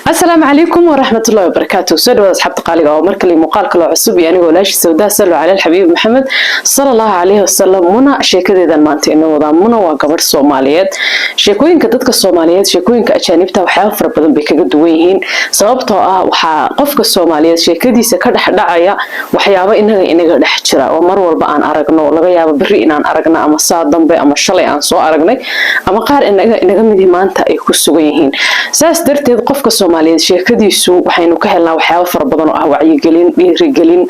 Asalaamu calaykum waraxmatullahi wabarakaatu. Soo dhawaad, asxaabta qaaliga, oo mar kale muuqaal kaloo cusub iyo anigoo laashi sawdaa. Salo cala alxabiib Maxamed sala Allahu calayhi wasalam. Muna sheekadeedan maanta inoo wadaa. Muna waa gabadh Soomaaliyeed. Sheekooyinka dadka Soomaaliyeed sheekooyinka ajaanibta waxyaaba fara badan bay kaga duwan yihiin, sababtoo ah waxaa qofka Soomaaliyeed sheekadiisa ka dhex dhacaya waxyaabo inaga dhex jira oo mar walba aan aragno, laga yaabo berri inaan aragno ama saa dambe ama shalay aan soo aragnay ama qaar inaga midii maanta ay ku sugan yihiin. Saas darteed qofka Soomaaliyeed sheekadiisu waxaynu ka helnaa waxyaabo fara badan oo ah wacyigelin, dhiirigelin,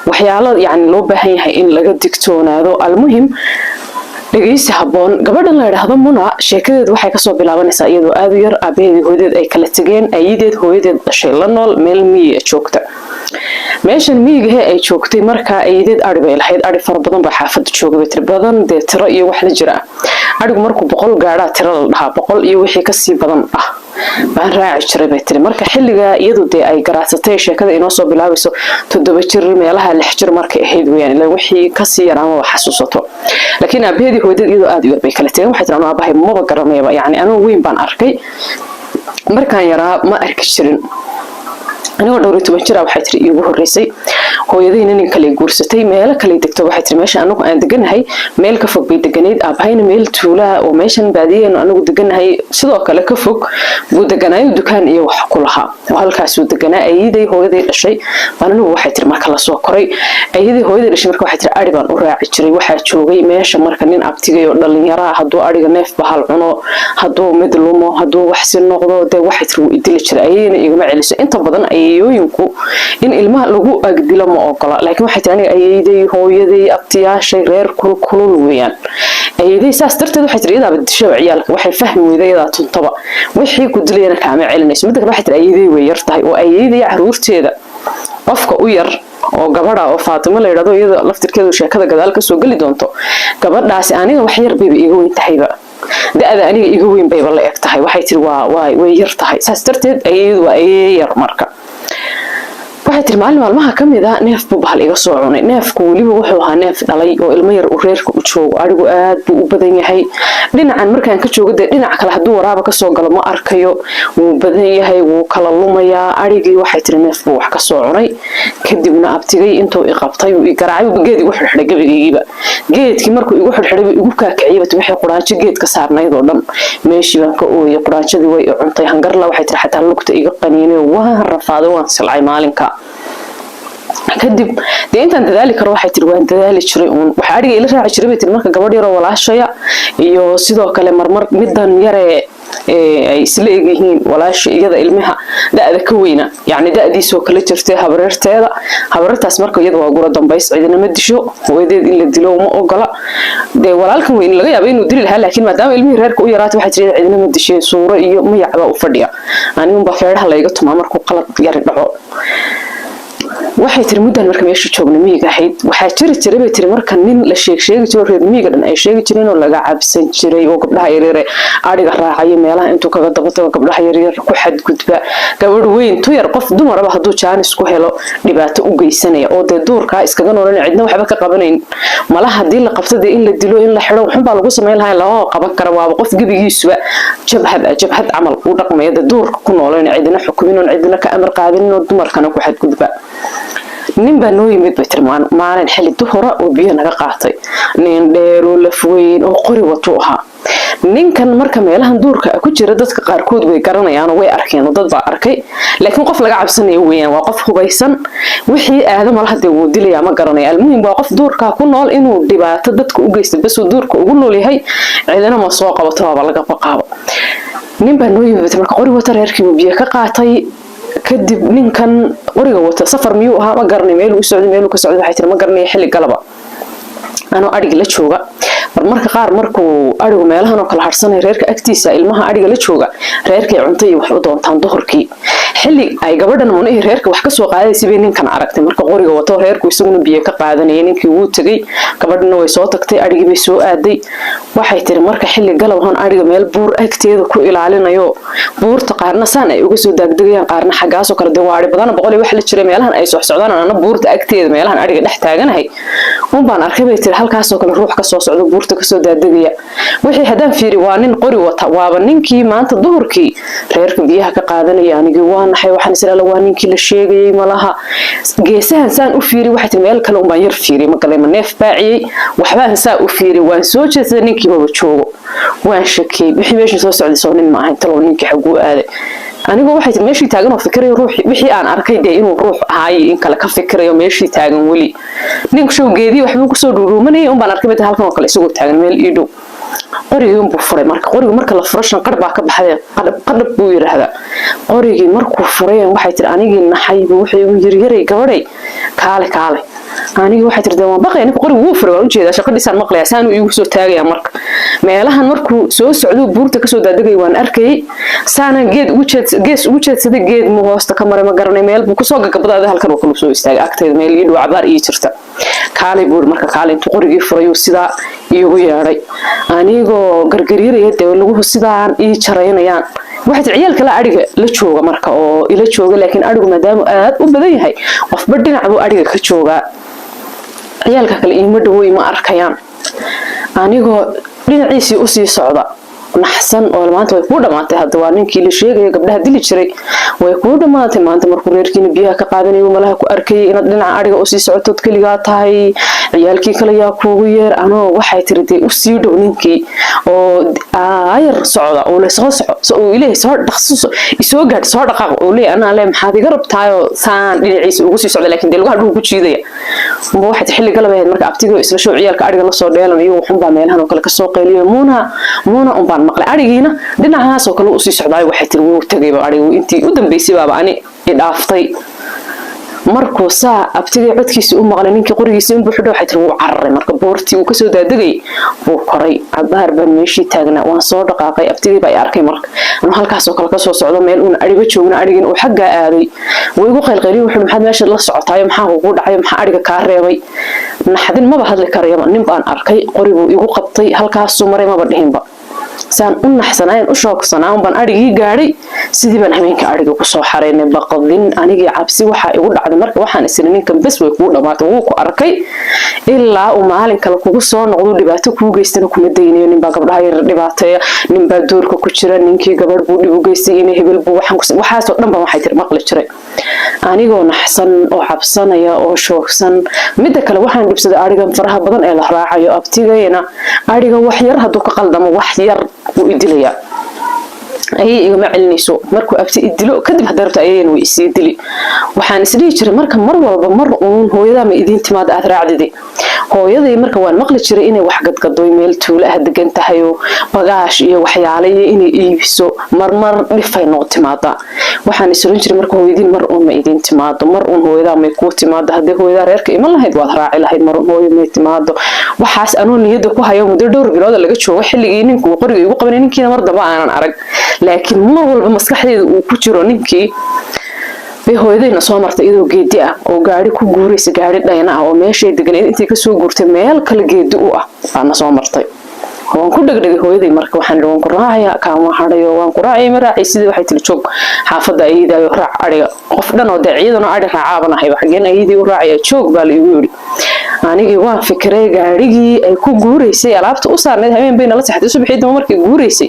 waxyaalo yani loo baahan yahay in laga digtoonaado. Almuhim, dhegeysi habboon. Gabadhan la yidhaahdo Muna sheekadeedu waxay kasoo bilaabanaysaa iyadoo aada u yar, aabaheedii hooyadeed ay kala tegeen, ayadeed hooyadeed dhashay la nool, meel miyiga joogta. Meeshan miyigahe ay joogtay markaa ayadeed ari bay lahayd. Ari fara badan baa xaafada joogay, bay tiri, badan dee tiro iyo wax la jira. Arigu markuu 100 gaadhaa tiro la dhahaa. 100 iyo wixii kasii badan ah baan raaci jiray, bay tiri. Marka xilligaa iyadu dee ay garaadsatay sheekada inoo soo bilaabayso, 7 jir meelaha, 6 jir markay ahayd weyaan, ilaa wixii kasii yar amaba xasuusato. Laakiin aabaheedii hooyadeed iyadoo aada u yar bay kala tegeen. Waxay tiri, anu aabahay maba garanayaba, yacni anuu weyn baan arkay, markaan yaraa ma arki jirin. Anigoo dhowr iyo toban jira, waxay tiri, iigu horreysay. Hooyadayna nin kale guursatay, meelo kale degto. Waxay tiri, meesha anagu aan deganahay meel ka fog bay deganayd. Aabahayna meel tuulaa oo meeshan baadiyeenu anagu deganahay sidoo kale ka fog buu deganaayo, dukaan iyo wax ku lahaa oo halkaasuu deganaa. Ayaday hooyaday dhashay baan anigu, waxay tiri, marka lasoo koray ayaday hooyaday dhashay. Marka waxay tiri, ari baan u raaci jiray. Waxaa joogay meesha marka nin abtigay oo dhallinyaraa. Hadduu ariga neef bahal cuno, hadduu mid lumo, hadduu wax si noqdo, dee waxay tiri, wuu idili jiray. Ayayna igama celiso. Inta badan ayayooyinku in ilmaha lagu agdilo ma ogola, laakiin waxay tiri, aniga ayayday hooyaday abtiyaashay reer kulkulul weeyaan ayayday. Saas darteed waxay tiri, iyadaaba dishaba ciyaalka, waxay fahmi weyda iyadaa tuntaba, wixii ku dilayana kaama celinayso. Midda kale, waxay tiri, ayayday way yar tahay oo ayayday caruurteeda qofka u yar oo gabadha oo Faatimo la yidhahdo, iyada laftirkeedu sheekada gadaal kasoo geli doonto. Gabadhaasi aniga wax yar bayba iga weyn tahayba, da-da aniga iga weyn bayba la eg tahay. Waxay tiri, waa way yar tahay. Saas darteed ayaydu waa ayay yar. Marka waxay tiri, maalin maalmaha ka mid a neef buu bahal iga soo cunay. Neefku weliba wuxuu ahaa neef dhalay oo ilmo yar uu reerka u joogo. Arigu aad buu u badan yahay. Dhinacan markaan ka joogo, dee dhinac kale hadduu waraaba kasoo galo ma arkayo. Wuu badan yahay, wuu kala lumayaa arigii. Waxay tiri, neef buu wax kasoo cunay. Kadibna abtigay intuu i qabtay uu i garaacay, geed igu xidhxidhay gabigaygiiba. Geedkii markuu igu xidhxidhay buu igu kaakiciyay. Waxay quraanjo geedka saarnayd oo dhan meeshii baan ka ooyay. Quraanjadii way i cuntay. Hangarla, waxay tiri, xataa lugta iga qaniinay. Waan rafaaday, waan silcay maalinka. Kadib dee intaan dadaali karo, waxay tiri, waan dadaali jiray uun. Waxaa adhiga ila raaci jiray, bay tiri, marka gabadh yaroo walaashaya iyo sidoo kale marmar midan yaree ay isla egyihiin walaasha iyada ilmaha da-da ka weyna, yacni da-diisoo kala jirtay habareerteeda. Habareertaas marka iyada waa gura dambays, cidina ma disho. Hooyadeed in la dilo uma ogola. Dee walaalkan weyn laga yaaba inuu dili lahaa, laakiin maadaama ilmihii reerka u yaraatay, waxay tiri, cidina ma dishay, suuro iyo mayac baa u fadhiya, anigunbaa feedhaha layga tumaa markuu qalad yari dhaco. Waxay tiri, muddan marka meesha joogna miyiga ahayd, waxaa jiri jiray, bay tiri, marka nin la sheeg sheegi jiro, reer miyiga dhan ay sheegi jireen oo laga cabsan jiray, oo gabdhaha yaryar adhiga raacaya meelaha intuu kaga daba tago gabdhaha yaryar ku xadgudba, gabadh weyn tu yar, qof dumaraba hadduu jaanis ku helo dhibaato u geysanaya, oo dee duurkaa iskaga noolan, cidna waxba ka qabanayn. Mala haddii la qabto dee in la dilo, in la xidho, waxunbaa lagu samayn lahaa, lama qaban kara. Waaba qof gebigiisuba jabhad ah, jabhad camal u dhaqmaya, dee duurka ku noolan, cidina xukumin oon cidina ka amar qaadanin, oo dumarkana ku xadgudba. Nin baa noo yimid, bay tiri, maalin xilli duhura oo biyo naga qaatay. Nin dheeroo laf weyn oo qori watuu ahaa ninkan. Marka meelahan duurka ku jira dadka qaarkood way garanayaan oo way arkeen oo dad baa arkay, laakiin qof laga cabsanayo weeyaan. Waa qof hubaysan, wixii aadama laha dee wuu dilayaa, ma garanaya. Almuhim, waa qof duurkaa ku nool, inuu dhibaato dadka u geysta basuu duurka ugu nool yahay, cidina ma soo qabato, waaba laga baqaabo. Nin baa noo yimid marka qori wata, reerkiibuu biyo ka qaatay. Kadib ninkan qoriga wata safar miyuu ahaa, ma garanay, meeluu u socday, meeluu ka socday, waxay tiri, ma garanaya. Xilli galaba anoo adhigi la jooga, marmarka qaar markuu adhigu meelahan oo kala harsanay reerka agtiisa, ilmaha adhiga la jooga reerkay cunto iyo wax u doontaan duhurkii. Xilli ay gabadhan Munihii reerka wax kasoo qaadaysa bay ninkan aragtay marka qoriga wato, reerku isaguna biyo ka qaadanaya. Ninkii wuu tegay, gabadhina way soo tagtay, adhigii bay soo aaday. Waxay tiri, marka xilli galabhan adhiga meel buur agteeda ku ilaalinayo, buurta qaarna saan ay uga soo daagdegayaan, qaarna xaggaasoo kale, dee waa adhi badana, 100 iyo wax la jiray, meelahan ay socsocdaan, anana buurta agteeda meelahan adhiga dhex taaganahay. Un baan arkay, bay tiri, halkaasoo kale ruux kasoo socdo, buurta kasoo daadegaya. Wixii haddaan fiiri, waa nin qori wata, waaba ninkii maanta duhurkii reerka biyaha ka qaadanaya. Anigii waa naxay. Waxaan is waa ninkii la sheegayay malaha. Geesahan saan u fiiri, waxay tiri, meel kale unbaan yar fiiri, ma galay, ma neef baaciyey, waxbaan saa u fiiri. Waan soo jeedsaday, ninkii maba joogo. Waan shakiyey, wixii meesha soo socday soo nin ma ahayn? Talow ninkii xaguu aaday? Anigoo, waxay tiri, meeshii taagan oo fikirayo ruux wixii aan arkay dee inuu ruux ahaay in kale ka fikirayo, meeshii taagan weli, ninku show geedii waxbuu kusoo dhuudhuumanayay. Un baan arkay mid halkan oo kale isagoo taagan, meel ii dhow. Qorigii unbuu furay. Marka qorigu marka la furo, shanqar baa ka baxday, qadhab qadhab buu yidhaahdaa. Qorigii markuu furay, waxay tiri, anigii naxay buu wuxuu igu yiri, "Yaray, gabadhay, kaale, kaale." Anigii, waxay tiri, waan baqaya. Ninka qorigu wuu furay, waan ujeedaa, shaqadhiisaan maqlayaa, saanuu iigu soo taagaya. Marka meelahan markuu soo socduu buurta kasoo daadegay waan arkayay. Saanaan geed ugu jeed, gees ugu jeedsaday, geed muu hoosta ka maray, ma garanay, meel buu kusoo gagabadaada. Halkan oo kale soo istaagay agtayda, meel ii dhow, cabaar ii jirta. "Kaalay," buu marka. "Kaalay." Intuu qorigii furayuu sidaa iigu yeedhay, anigoo gargariiraya dee, laguhu sidaan ii jaraynayaan. Waxay tiri, ciyaal kale adhiga la jooga marka oo ila jooga, laakiin adhigu maadaama aad u badan yahay, qofba dhinac buu adhiga ka joogaa. Ciyaalka kale iima dhowo, ima arkayaan. Anigoo dhinaciisii usii socda, naxsan oo maanta way kuu dhamaatay, hadda waa ninkii la sheegaya gabdhaha dili jiray, way kuu dhamaatay maanta. Markuu reerkiina biyaha ka qaadanayo malaha ku arkayay inaad dhinaca adhiga usii socotood keligaa tahay. Ciyaalkii kale yaa kuugu yeer? Anoo, waxay tiri, dee usii dhow ninkii oo aayar socda oo lasoo soco oo ilaahay soo dhaqso, isoo gaadh, soo dhaqaaq oo leeyahay, anaa le maxaad iga rabtaayoo, saan dhinaciisa ugu sii socda, laakiin dee lugaha dhulka ku jiidaya. Mba waxay tiri, xilli galab ahayd marka, abtigoo isla show ciyaalka adhiga lasoo dheelanayo, wuxunbaa meelahan oo kale kasoo qayliyo, "Muuna, Muuna," unbaan maqlay. Adhigiina dhinacaasoo kale usii socdaayo. Waxay tiri, wuu tagayba adhigu, intii u dambeysay baaba ani idhaaftay. Markuu saa abtigay codkiisii u maqlay, ninkii qorigiisii inbuu xidho, waxay tiri, wuu cararay. Marka boortii uu kasoo daadegay buu koray. Cabaar baan meeshii taagnaa, waan soo dhaqaaqay. Abtigay baa i arkay marka anuu halkaasoo kale kasoo socdo, meel uuna adhiba joogna, adhigin uu xaggaa aaday. Wuu igu qaylqayliy, wuxuu, "Maxaad meesha la socotaayo? Maxaa kugu dhacayo? Maxaa adhiga kaa reebay?" Naxdin maba hadli karayaba. Nin baan arkay, qori buu igu qabtay, halkaasuu maray, maba dhihinba. Saan u naxsanaayan, u shoogsanaa, baan adhigii gaadhay. Sidii baan habeenka adhiga kusoo xaraynay. Baqdin anigii cabsi waxaa igu dhacday marka waxaan isiri, ninkan bes way kuu dhamaatay, wuu ku arkay, ilaa uu maalin kale kugu soo noqdo, dhibaato kuu geystana kuma daynayo. Ninbaa gabdhaha yar dhibaateeya, ninbaa duurka ku jira, ninkii gabadh buu dhib u geystay, inay hebel buu waxaan, waxaasoo dhan baan, waxay tiri, maqli jiray. Anigoo naxsan oo cabsanaya oo shoogsan. Midda kale, waxaan dhibsaday adhigan faraha badan ee la raacayo. Abtigayna adhiga wax yar hadduu ka qaldamo, wax yar wuu idilayaa, ayay igama celinayso. Markuu abti idilo kadib, hadday rabto ayayna way isii dili. Waxaan isdhihi jiray marka mar walba, mar uun hooyadaa ma idiin timaada aad raacdidi hooyaday? Marka waan maqli jiray inay wax gadgadoy, meel tuulo ah degan tahayoo bagaash iyo waxyaale iyo inay iibiso, marmar dhifay noo timaadaa. Waxaan is oran jiray marka, hooyadiin mar uun ma idiin timaado? Mar uun hooyadaa may kuu timaado? Haddii hooyadaa reerka iman lahayd, waad raaci lahayd. Mar uun hooyo may timaado? Waxaas anuu niyadda ku hayo, muddo dhowr bilooda laga joogo xilligii ninku uu qoriga igu qabanay, ninkiina mar dambe aanan arag, laakiin mar walba maskaxdeeda uu ku jiro ninkii, bay hooyadayna soo martay iyadoo geedi ah oo gaari ku guuraysa, gaari dhayna ah oo meeshay deganeed intay kasoo guurtay meel kale geedi u ah baana soo martay. Waan ku dhegdhegay hooyaday marka. Waxaan idhi, "Waan ku raacaya, kaama hadhayo, waan ku raacaya, ma raacay?" Sidii waxay tiri, "Joog xaafadda ayadaayo, raac adhiga." Qof dhan oo dee ciidanoo adhi raacaaban ahayba, xaggeen ayadii u raacaya? "Joog," baa la igu yidhi. Anigii waan fikiray. Gaadhigii ay ku guuraysay alaabta u saarnayd, habeen bay nala seexday, subaxii dambe markay guuraysay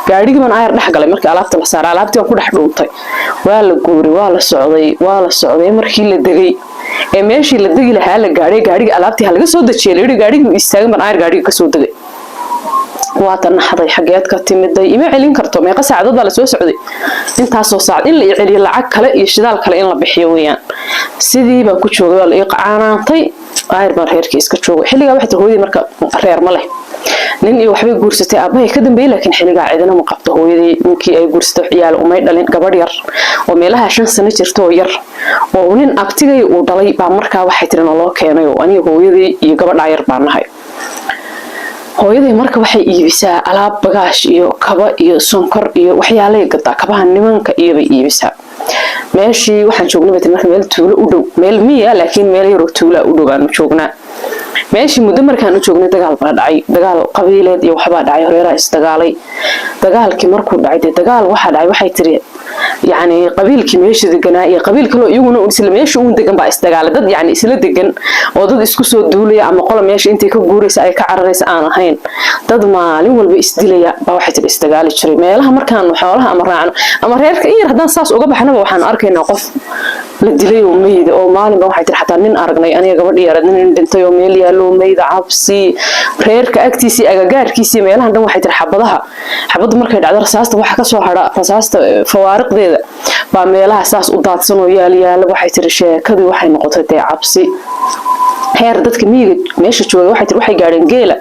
gaadhigii baan aayar dhex galay. Markii alaabta la saaray, alaabtii waan ku dhex dhuuntay. Waa la guuray, waa la socday, waa la socday. Markii la degay ee meeshii la degi lahaa la gaadhay, gaadhigii alaabtii ha laga soo dejiyay la yidhi, gaadhigii istaagin baan aayar gaadhigii kasoo degay. Waa tanaxday, "Xageed ka timiday? Ima celin karto. Meeqa saacadood baa lasoo socday? Intaasoo saacad in la i celiyo, lacag kale iyo shidaal kale in la bixiyo weeyaan." Sidii baan ku joogay, waa la ii qacaanaantay, aayar baan reerkii iska joogay. Xilligaa waxay tiri hooyadii marka reer ma leh, nin iyo waxbay guursatay aabbahay ka dambeeyey, laakiin xilligaa cidina ma qabto hooyadii. Ninkii ay guursatay ciyaal umay dhalin. Gabadh yar oo meelaha 5 sano jirta oo yar oo nin abtigay uu dhalay baa markaa, waxay tiri, naloo keenay, oo aniga, hooyadii iyo gabadhaa yar baa nahay. Hooyaday marka waxay iibisaa alaab bagaash iyo kaba iyo sonkor iyo waxyaalay gadaa, kabaha nimanka iyobay iibisaa. Meeshii waxaan joognay, bay tiri, marka meel tuulo u dhow, meel miya laakiin meel yaroo tuulaa u dhow baanu joognaa. Meeshii muddo markaan u joognay, dagaal baa dhacay, dagaal qabiileed iyo waxbaa dhacay, horeeraa isdagaalay. Dagaalkii markuu dhacay, dee dagaal waxaa dhacay, waxay tiri Yacni qabiilkii meesha deganaa iyo qabiil kaloo iyaguna isla meesha uun degan baa isdagaalay. Dad yacni isla degan oo dad isku soo duulaya ama qola meesha intay ka guuraysa ay ka cararaysa aan ahayn, dad maalin walba isdilaya baa waxay tiri isdagaali jiray. Meelaha markaanu xoolaha ama raacno ama reerka in yar haddaan saas uga baxnaba, waxaanu arkaynaa qof la dilay oo meyda oo maalinba. Waxay tiri xataa nin aragnay, aniga gabadhi yareed, nin dhintay oo meel yaallo meyda. Cabsi reerka agtiisii, agagaarkiisii, meelahan dhan waxay tiri xabadaha, xabaddu markay dhacdo rasaasta waxa kasoo hadha, rasaasta fawaariqdeeda baa meelaha saas u daadsan oo yaal yaala. Waxay tiri sheekadii waxay noqotay dee cabsi, heer dadka miyiga meesha jooga waxay tiri waxay gaadheen geela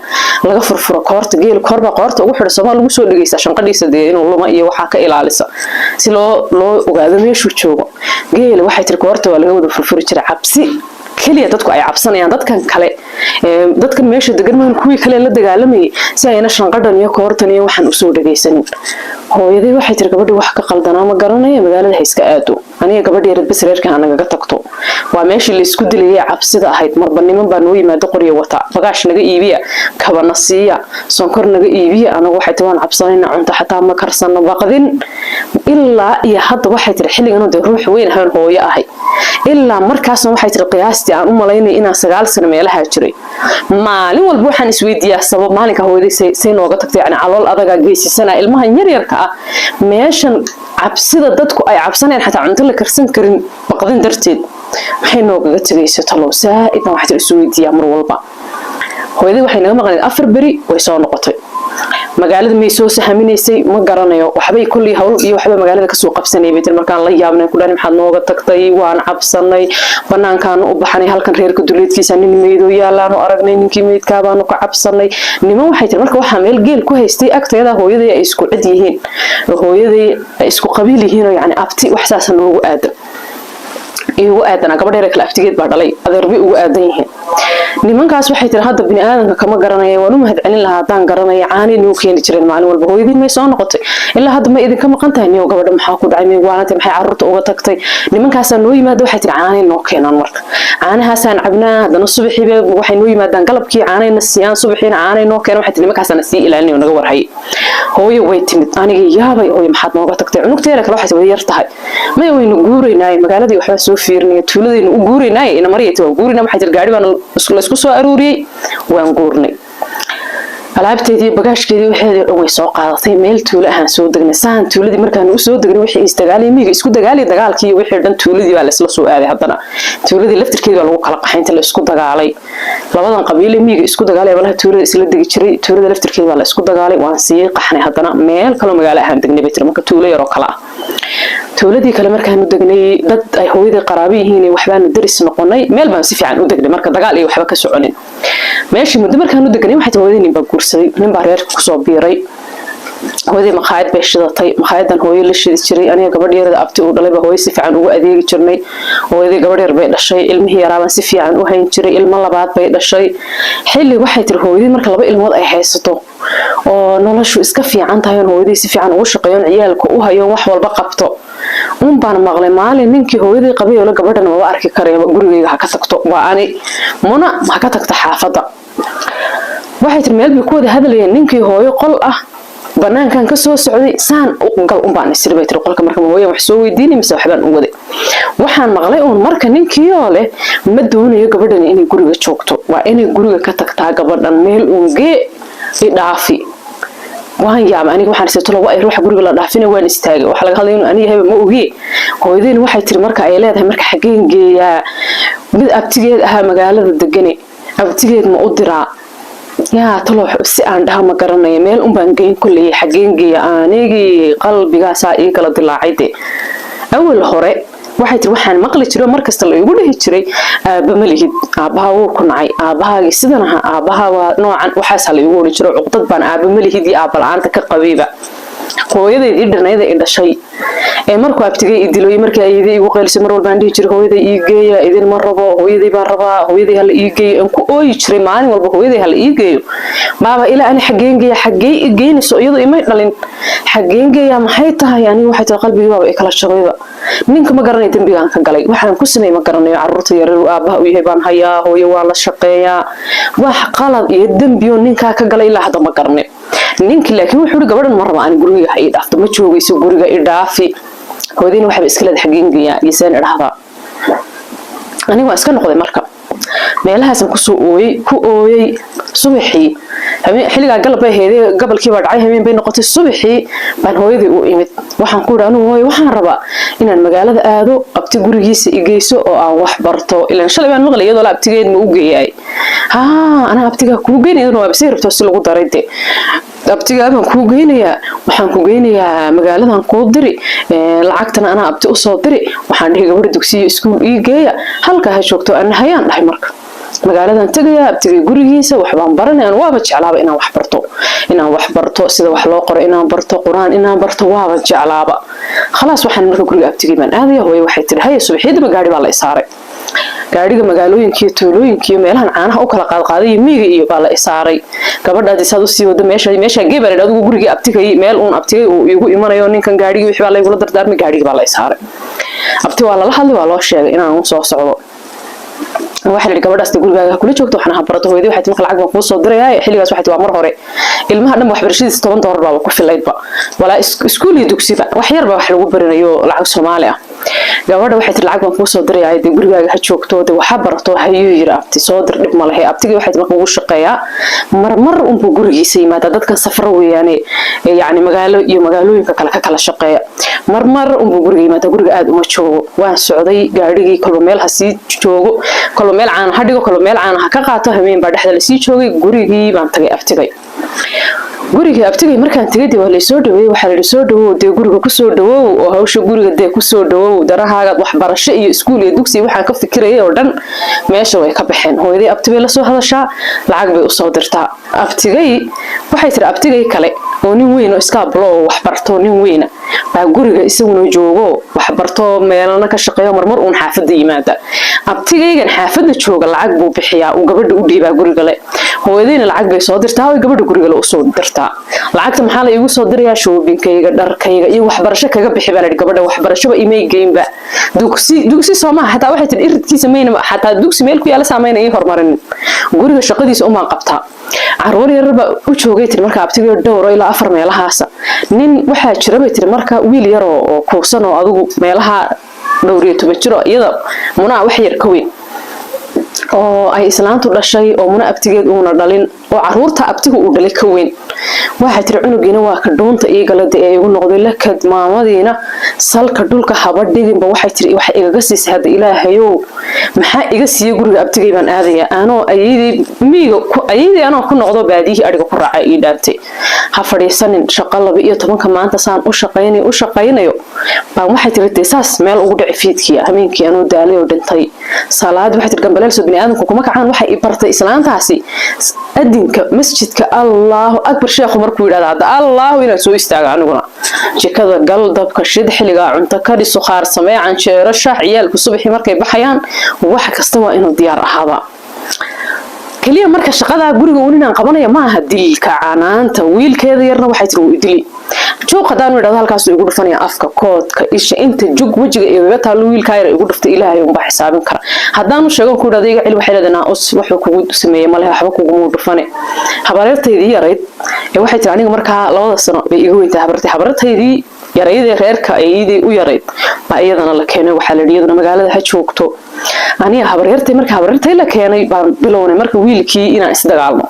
laga furfuro koorta. Geela koorbaa qoorta ugu xidha Soomaa lagu soo dhegeysaa shanqadhiisa, dee inuu luma iyo waxaa ka ilaalisa, si loo ogaado meeshuu joogo. Geela waxay tiri koorta waa laga wada furfuri jiray, cabsi keliya dadku ay cabsanayaan dadkan kale, dadkan meesha degan maan, kuwii kale la dagaalamayay, si ayna shanqadhan iyo koortan iyo waxaan usoo dhegaysanin. Hooyaday waxay tiri gabadhii wax ka qaldanaa ma garanaya, magaalada ha iska aado, aniga gabadhi yareed bas reerka ha nagaga tagto. Waa meeshii laysku dilayay cabsida ahayd. Marba niman baa noo yimaado, qoryo wata, bagaash naga iibiya, kabana siiya, sonkor naga iibiya. Anagu waxay tiri waan cabsanayna, cunto xataa ma karsano, baqdin ilaa iyo hadda. Waxay tiri xilligan dee ruux weyn ahaan, hooyo ahay, ilaa markaasna waxay tiri qiyaastii aan u malaynay inaan 9 sano meelaha jiray, maalin walba waxaan isweydiiyaa sabab maalinka hooyaday say nooga tagtay. Yani calool adagaa geysisana ilmahan yaryarka ah meeshan cabsida dadku ay cabsanayaan, xataa cunto la karsan karin baqdin darteed, maxay noogaga tegaysa talow? Saa'id baan waxay tiri isu weydiiyaa mar walba. Hooyaday waxay naga maqnayd 4 beri, way soo noqotay. Magaalada may soo sahaminaysay ma garanayo, waxbay kolley hawl iyo waxba magaalada kasoo qabsanay bay tiri. Markaan la yaabnay ku dhani, maxaad nooga tagtay? Waan cabsanay, banaankaanu u baxnay, halkan reerka duleedkiisa nin meydoo yaalaanu aragnay, ninkii meydkaabaanu ka cabsanay. Niman waxay tiri marka waxaa meel geel ku haystay agteeda hooyaday ay isku cid yihiin, hooyaday ay isku qabiil yihiin, oo yacni abti wax saasa noogu aadan, igu aadanaa, gabadh yar kale abtigeed baa dhalay, adeerbay ugu aadan yihiin nimankaas. Waxay tiri hadda bini aadanka kama garanaya, waan u mahadcelin lahaa haddaan garanaya. Caanay noo keeni jireen maalin walba. Hooyadiin may soo noqotay, ilaa hadda ma idinka maqan tahay? Niyo gabadha maxaa ku dhacay? May waanatay? Maxay carruurta uga tagtay? Nimankaasaa noo yimaada, waxay tiri caanay noo keenaan. Marka caanahaasaan cabnaa. Haddana subaxiiba waxay noo yimaadaan, galabkii caanayna siiyaan, subaxiina caanay noo keenaan. Waxay tiri nimankaasaana sii ilaalinayo, naga warhayay. Hooyo way timid, aniga yaabay, hooyo maxaad nooga tagtay? Cunugteeda kale waxay tiri way yar tahay. Maya, waynu guuraynaay, magaaladii waxbaa soo fiirinaya, tuuladaynu u guuraynaay, ina maryayta waan guuraynaa. Waxay tiri gaari baan laysku soo aruuriyey, waan guurnay. Alaabteedii, bagaashkeedii, waxeedii dhan way soo qaadatay. Meel tuulo ahaan soo degnay. Sahan tuuladii markaanu usoo degnay, wixii isdagaalay miyiga isku dagaalay, dagaalkii wixii dhan tuuladii baa laysla soo aaday. Haddana tuuladii laftirkeedii baa lagu kala qaxay inta la isku dagaalay. Labadan qabiile miyiga isku dagaalay malaha tuulada isla degi jiray, tuulada laftirkeedii baa la isku dagaalay. Waan sii qaxnay, haddana meel kaloo magaalo ahaan degnay bay tiri. Marka tuulo yaroo kale ah, tuuladii kale markaanu degnay, dad ay hooyadii qaraabo yihiin waxbaanu daris noqonay. Meel baan si fiican u degnay, marka dagaal iyo waxba ka soconin meeshii. Muddo markaanu degnay, waxay tiri hooyadii nin baa guursaday, nin baa reerka kusoo biiray. Hooyadii maqaayad bay shidatay. Maqaayadan hooyo la shidi jiray, aniga gabadh yarada abti uu dhalay baa hooyo si fiican ugu adeegi jirnay. Hooyadii gabadh yar bay dhashay, ilmihii yaraabaan si fiican u hayn jiray. Ilmo labaad bay dhashay. Xilli waxay tiri hooyadii marka laba ilmood ay haysato oo noloshu iska fiican tahay, oon hooyadii si fiican ugu shaqeeyoon, ciyaalka u hayo, wax walba qabto, un baan maqlay maalin ninkii hooyadii qabay oo la gabadhan maba arki karaya, gurigayga ha ka tagto, waa ani Muna, ha ka tagto xaafadda. Waxay tiri meel bay ku wada hadlayeen ninkii hooyo qol ah, banaankan ka soo socday, saan u gal un baan isiri bay tiri qolka. Marka hooyan wax soo weydiinay mise waxbaan u waday, waxaan maqlay uun marka ninkii oo leh ma doonayo gabadhan inay guriga joogto, waa inay guriga ka tagtaa gabadhan, meel uun gee, idhaafi. Waan yaabay aniga, waxaan isay tolo waa ay ruuxa guriga la dhaafina. Waan istaagay, waxa laga hadlay inuu aniga yahayba ma ogiye. Hooyadeen waxay tiri marka ay leedahay marka xaggeen geeyaa? Mid abtigeed ahaa magaalada degane, abtigeed ma u diraa? Yaa talo, si aan dhaha ma garanayo, meel unbaan geyn kolley, xaggeen geeya? Anigii qalbigaasaa ii kala dilaacay. De awal hore waxay tiri waxaan maqli jiray oo markasta la igu dhihi jiray aabba ma lihid, aabbaha wuu ku nacay, aabbahaagii sidan ahaa, aabbaha waa noocan, waxaasaa la igu odhan jiro. Cuqdad baan aabba ma lihid iyo aabba la-aanta ka qabayba. Hooyadeyd ii dhanayda i dhashay ee markuu abtigay i diloy, markii ayadii igu qaylisay, mar walbaan dhihi jiray hooyaday ii geeya, idin ma rabo, hooyaday baan rabaa, hooyaday hala ii geeyo. Aan ku ooyi jiray maalin walba hooyaday hala ii geeyo. Baaba ilaa ani xaggeen geeya? Xaggee i geynayso? Iyadoo imay dhalin, xaggeen geeyaa? Maxay tahay? Aniga waxay tahay qalbigii baaba i kala jabayba. Ninka ma garanayo dembigaan ka galay, waxaan ku sameey ma garanayo. Carruurta yaryar aabbaha u yahay baan hayaa, hooyo waan la shaqeeyaa. Wax qalad iyo dembiyo ninkaa ka galay ilaa hadda ma garanayo. Ninkii laakiin wuxuu yidhi gabadhan ma raba ani, guriga ha ii dhaafto, ma joogayso guriga, i dhaafi. Hooyadiina waxaba iska leeda xaggeen geeyaa iyo seen idhahdaa. Aniga waan iska noqday. Marka meelahaasaan kusoo ooyey, ku ooyey. Subaxii xilligaa galab bay ahaydee, gabalkii baa dhacay, habeen bay noqotay. Subaxii baan hooyadii u imid. Waxaan ku idhi, "Anugu hooyo waxaan rabaa inaan magaalada aado, abti gurigiisa igeyso oo aan wax barto." Ilaan shalay baan maqlay iyadoo la abtigeed ma u geeyaay. "Haa, anaa abtigaa kuu geynaya." Iyaduna waaba sii rabto si lagu daray de. "Abtigaa baan kuu geynayaa, waxaan ku geynayaa magaaladan, kuu diri lacagtana anaa abti usoo diri." Waxaan dhihi, "Gabadha dugsiyo iskuul ii geeya, halkaa ha joogto." Ana hayaan dhahay. Marka magaaladan tegayaa, abtigay gurigiisa waxbaan baranay. Aan waaba jeclaaba inaan wax barto, inaan wax barto, sida wax loo qoro inaan barto, Qur-aan inaan barto, waaba jeclaaba. Khalaas, waxaan marka guriga abtigay baan aadaya. Hooye waxay tiri, "Haya." Subaxyadaba gaari baa la isaaray, gaadhiga magaalooyinkiiyo tuulooyinkiiyo meelahan caanaha u kala qaadqaaday iyo miyiga iyo baa la isaaray. "Gabadhaadi saad usii wado meesha, meeshaa gee," baa la yidhi. Adigu gurigii abtigay, meel uun abtigay uu iigu imanayo ninkan. Gaadhigii wixii baa laygula dardaarmay, gaadhigii baa la isaaray. Abti waa lala hadlay, waa loo sheegay inaan soo socdo. Waxaa la yidhi, "Gabadhaas gurigaaga kula joogto, waxna ha barato." Hooyadii waxay tii, "Marka lacag baan kuu soo dirayaa." Xilligaas waxay tii, waa mar hore, ilmaha dhan waxbarashadiisa $10 baaba ku filaydba, walaa iskuul iyo dugsiba, wax yar baa wax lagu barinayo, lacag Soomaali ah. Gabadha waxay tiri, "Lacag baan kuu soo dirayaa, dee gurigaaga ha joogto, dee waxa barato." "Hayuu," yiri abti, "soo dir, dhib ma lehe." Abtigii waxay tiri marka ugu shaqeeyaa, marmar unbuu gurigiisa yimaadaa. Dadkan safro weeyaane, yacni magaalo iyo magaalooyinka kale ka kala shaqeeya, marmar unbuu guriga yimaadaa, guriga aad uma joogo. Waan socday gaadhigii, kolba meel ha sii joogo, kolba meel caana ha dhigo, kolba meel caana ha ka qaato. Hameen baa dhexda lasii joogay. Gurigii baan tagay abtigay. Guriga abtigay markaan tegay, dee waa laysoo dhaweeyey. Waxaa la yidhi, "Soo dhawow, dee guriga kusoo dhawow oo hawsha guriga dee kusoo dhawow darahaagaad waxbarasho iyo iskuul iyo dugsi." Waxaan ka fikirayay oo dhan meesha way ka baxeen. Hooyaday abti bay lasoo hadashaa, lacag bay usoo dirtaa. Abtigay waxay tiri, abtigay kale oo nin weyn oo iskaabulo oo waxbarto, nin weyna baa guriga isaguna joogo, waxbarto, meelana ka shaqeeyo, marmar uun xaafadda yimaada. Abtigaygan xaafadda jooga lacag buu bixiyaa, uu gabadha u dhiibaa gurigale. Hooyadayna lacag bay soo dirtaa oo gabadha gurigale usoo dirtaa. Lacagta maxaa la iigu soo dirayaa? Shoppingkayga, dharkayga iyo waxbarasho kaga bixi baa la yidhi. Gabadha waxbarashoba imay geynba, dugsi, dugsi soo maaha xataa. Waxay tihi, iridkiisa mayna xataa dugsi meel ku yaala saamayna ii horumarinin, guriga shaqadiisa umaan qabtaa. Caruur yararba u joogay, tiri marka abtigayo, dhowro ilaa afar meelahaasa. Nin waxaa jira, bay tiri marka, wiil yaroo oo kuusan oo adigu meelaha dhowr iyo toban jiro, iyada Munaa wax yar ka weyn, oo ay islaantu dhashay, oo Muna abtigeed uuna dhalin, oo caruurta abtiga uu dhalay ka weyn. Waxay tiri, cunugiina waa ka dhuunta ii galada ee igu noqday lakad, maamadiina salka dhulka haba dhiginba. Waxay tiri, waxay igaga siisay hadda, Ilaahayow maxaa iga siiyey? Guriga abtigay baan aadayaa, anoo ayadii miyiga, ayadii anoo ku noqdo, baadiyihii adhiga ku raacay ii dhaantay. Ha fadhiisanin shaqo. 12-ka maanta saan u shaqaynayo, u shaqaynayo baan, waxay tiri, dee saas meel ugu dhici fiidkii habeenkii, anuu daalay oo dhintay. Salaad, waxay tiri, gambaleel soo biniaadamku kuma kacaan. Waxay i bartay islaantaasi adinka masjidka, Allahu akbar sheekhu markuu yidhahda hadda Allahu, inaan soo istaaga aniguna. Jikada gal, dabka shid, xilligaa cunto kari, sukhaar samee, canjeero, shaax, ciyaalku subaxii markay baxayaan wax kasta waa inuu diyaar ahaadaa. Keliya marka shaqadaa guriga uun inaan qabanaya ma aha, dilka, canaanta wiilkeeda yarna, waxay tiri, wuu idili. Juuq haddaanu idhahdo, halkaasuu igu dhufanaya, afka, koodka, isha, inta jug wejiga igaga taalo wiilkaa yar igu dhuftay, Ilaahay unbaa xisaabin kara. Haddaanu sheegan ku idhahdo iga celi, waxay leedahay, "Naa us, wuxuu kugu sameeyey malehe, waxba kugumuu dhufane." Habareertaydii yarayd ee, waxay tiri, aniga markaa 2da sano bay iga weyntahay habartay. Habareertaydii yaraydee reerka ayadii u yarayd baa iyadana la keenay. Waxaa la yidhi, iyaduna magaalada ha joogto. Aniga habaryartay, marka habaryartay la keenay baan bilownay marka wiilkii inaan isdagaalno.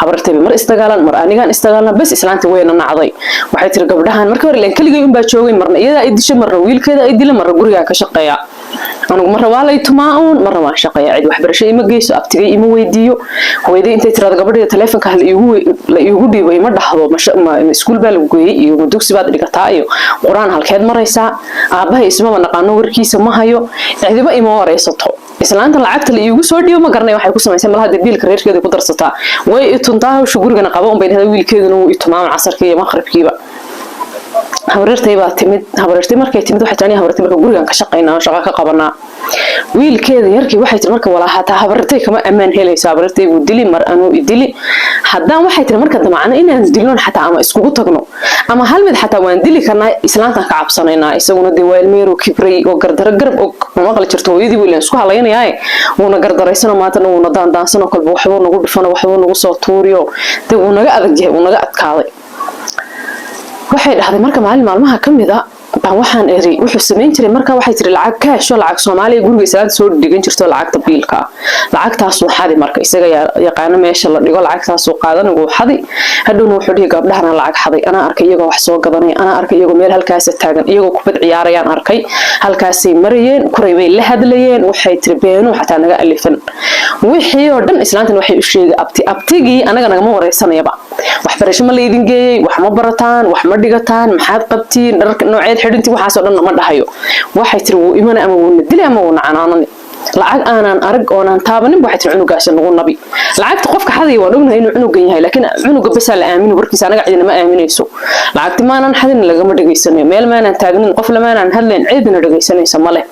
Habaryartay bay mar isdagaalan, mar anigaan isdagaalna. Bes, islaantii wayna nacday. Waxay tiri, gabdhahan marka hore ilaan keligay unbaa joogay, marna iyadaa ay disho, marna wiilkeeda ay dila, marna gurigaan ka shaqeeya anigu, marna waa lay tumaa uun, marna waan shaqeeya. Cid waxbarasho ima geyso, abtigay ima weydiiyo. Hooyaday intay tirado gabadheeda taleefonka la iigu dhiibo, ima dhahdo ma iskuul baa lagu geeyey iyo ma dugsi baad dhigataa iyo Qur-aan halkeed maraysaa. Aabbahay ismaba naqaano, warkiisa ma hayo, cidiba ima wareysato. Islaanta lacagta la iigu soo dhiibo ma garanay waxay ku samaysay malaha, dee biilka reerkeeda ku darsataa. Way i tuntaa, hawsha gurigana qaba unbay dhahdaa, wiilkeeduna wuu i tumaa casarkii iyo maqribkiiba. Habaryartay baa timid. Habaryartay markay timid, waxay tiri, habaryartay marka gurigan ka shaqaynaa, shaqo ka qabanaa. Wiilkeeda yarkii, waxay tiri marka, walaa hataa habaryartay kama ammaan helayso. Habaryartay buu dili, mar anuu idili. Haddaan, waxay tiri, marka damacno inaan dilnon xataa ama iskugu tagno ama hal mid xataa waan dili karnaa, islaantaan ka cabsanaynaa. Isaguna dee waa ilmo yaroo kibray oo gardaro garab og ma maqli jirto. Hooyadii buu ilaan isku halaynayaa, wuuna gardaraysano maantana, wuuna daandaansano, kolba waxbuu nagu dhufano, waxbuu nagu soo tuuriyo, dee wuu naga adag yahay, wuu naga adkaaday. Waxay dhahday marka maalin maalmaha ka mid a Baan waxaan iri, wuxuu samayn jiray marka, waxay tiri, lacag kaasho, lacag Soomaaliya guriga islaanta soo dhigan jirto, lacagta biilka ah, lacagtaasuu xadi. Marka isaga yaqaano meesha la dhigo, lacagtaasuu qaadan, wuu xadi. Hadhowna wuxuu dhihi, "Gabdhahana lacag xaday, anaa arkay iyagoo wax soo gadanaya, anaa arkay iyagoo meel halkaasa taagan, iyagoo kubad ciyaarayaan arkay, halkaasay marayeen, kuray bay la hadlayeen." Waxay tiri, beenuu xataa naga alifan wixii oo dhan. Islaantan waxay u sheegay abti. Abtigii anaga nagama wareysanayaba. Waxbarasho ma laydin geeyey? Wax ma barataan? Wax ma dhigataan? Maxaad qabtiin? Dhar nooceed xidhintii? Waxaasoo dhan nama dhahayo. Waxay tiri, wuu imana, ama wuuna dilay ama wuuna canaanani. Lacag aanaan arag oonaan taabanin, waxay tiri, cunugaasi nagu nabi. Lacagta qofka xadaya waan ognahay inuu cunugan yahay, laakiin cunuga basaa la aamini warkiisa, anaga cidina ma aaminayso. Lacagti maanaan xadin, lagama dhegaysanayo, meel maanaan taagnin, qof lamaanaan hadlayn, cidina dhegaysanaysa male.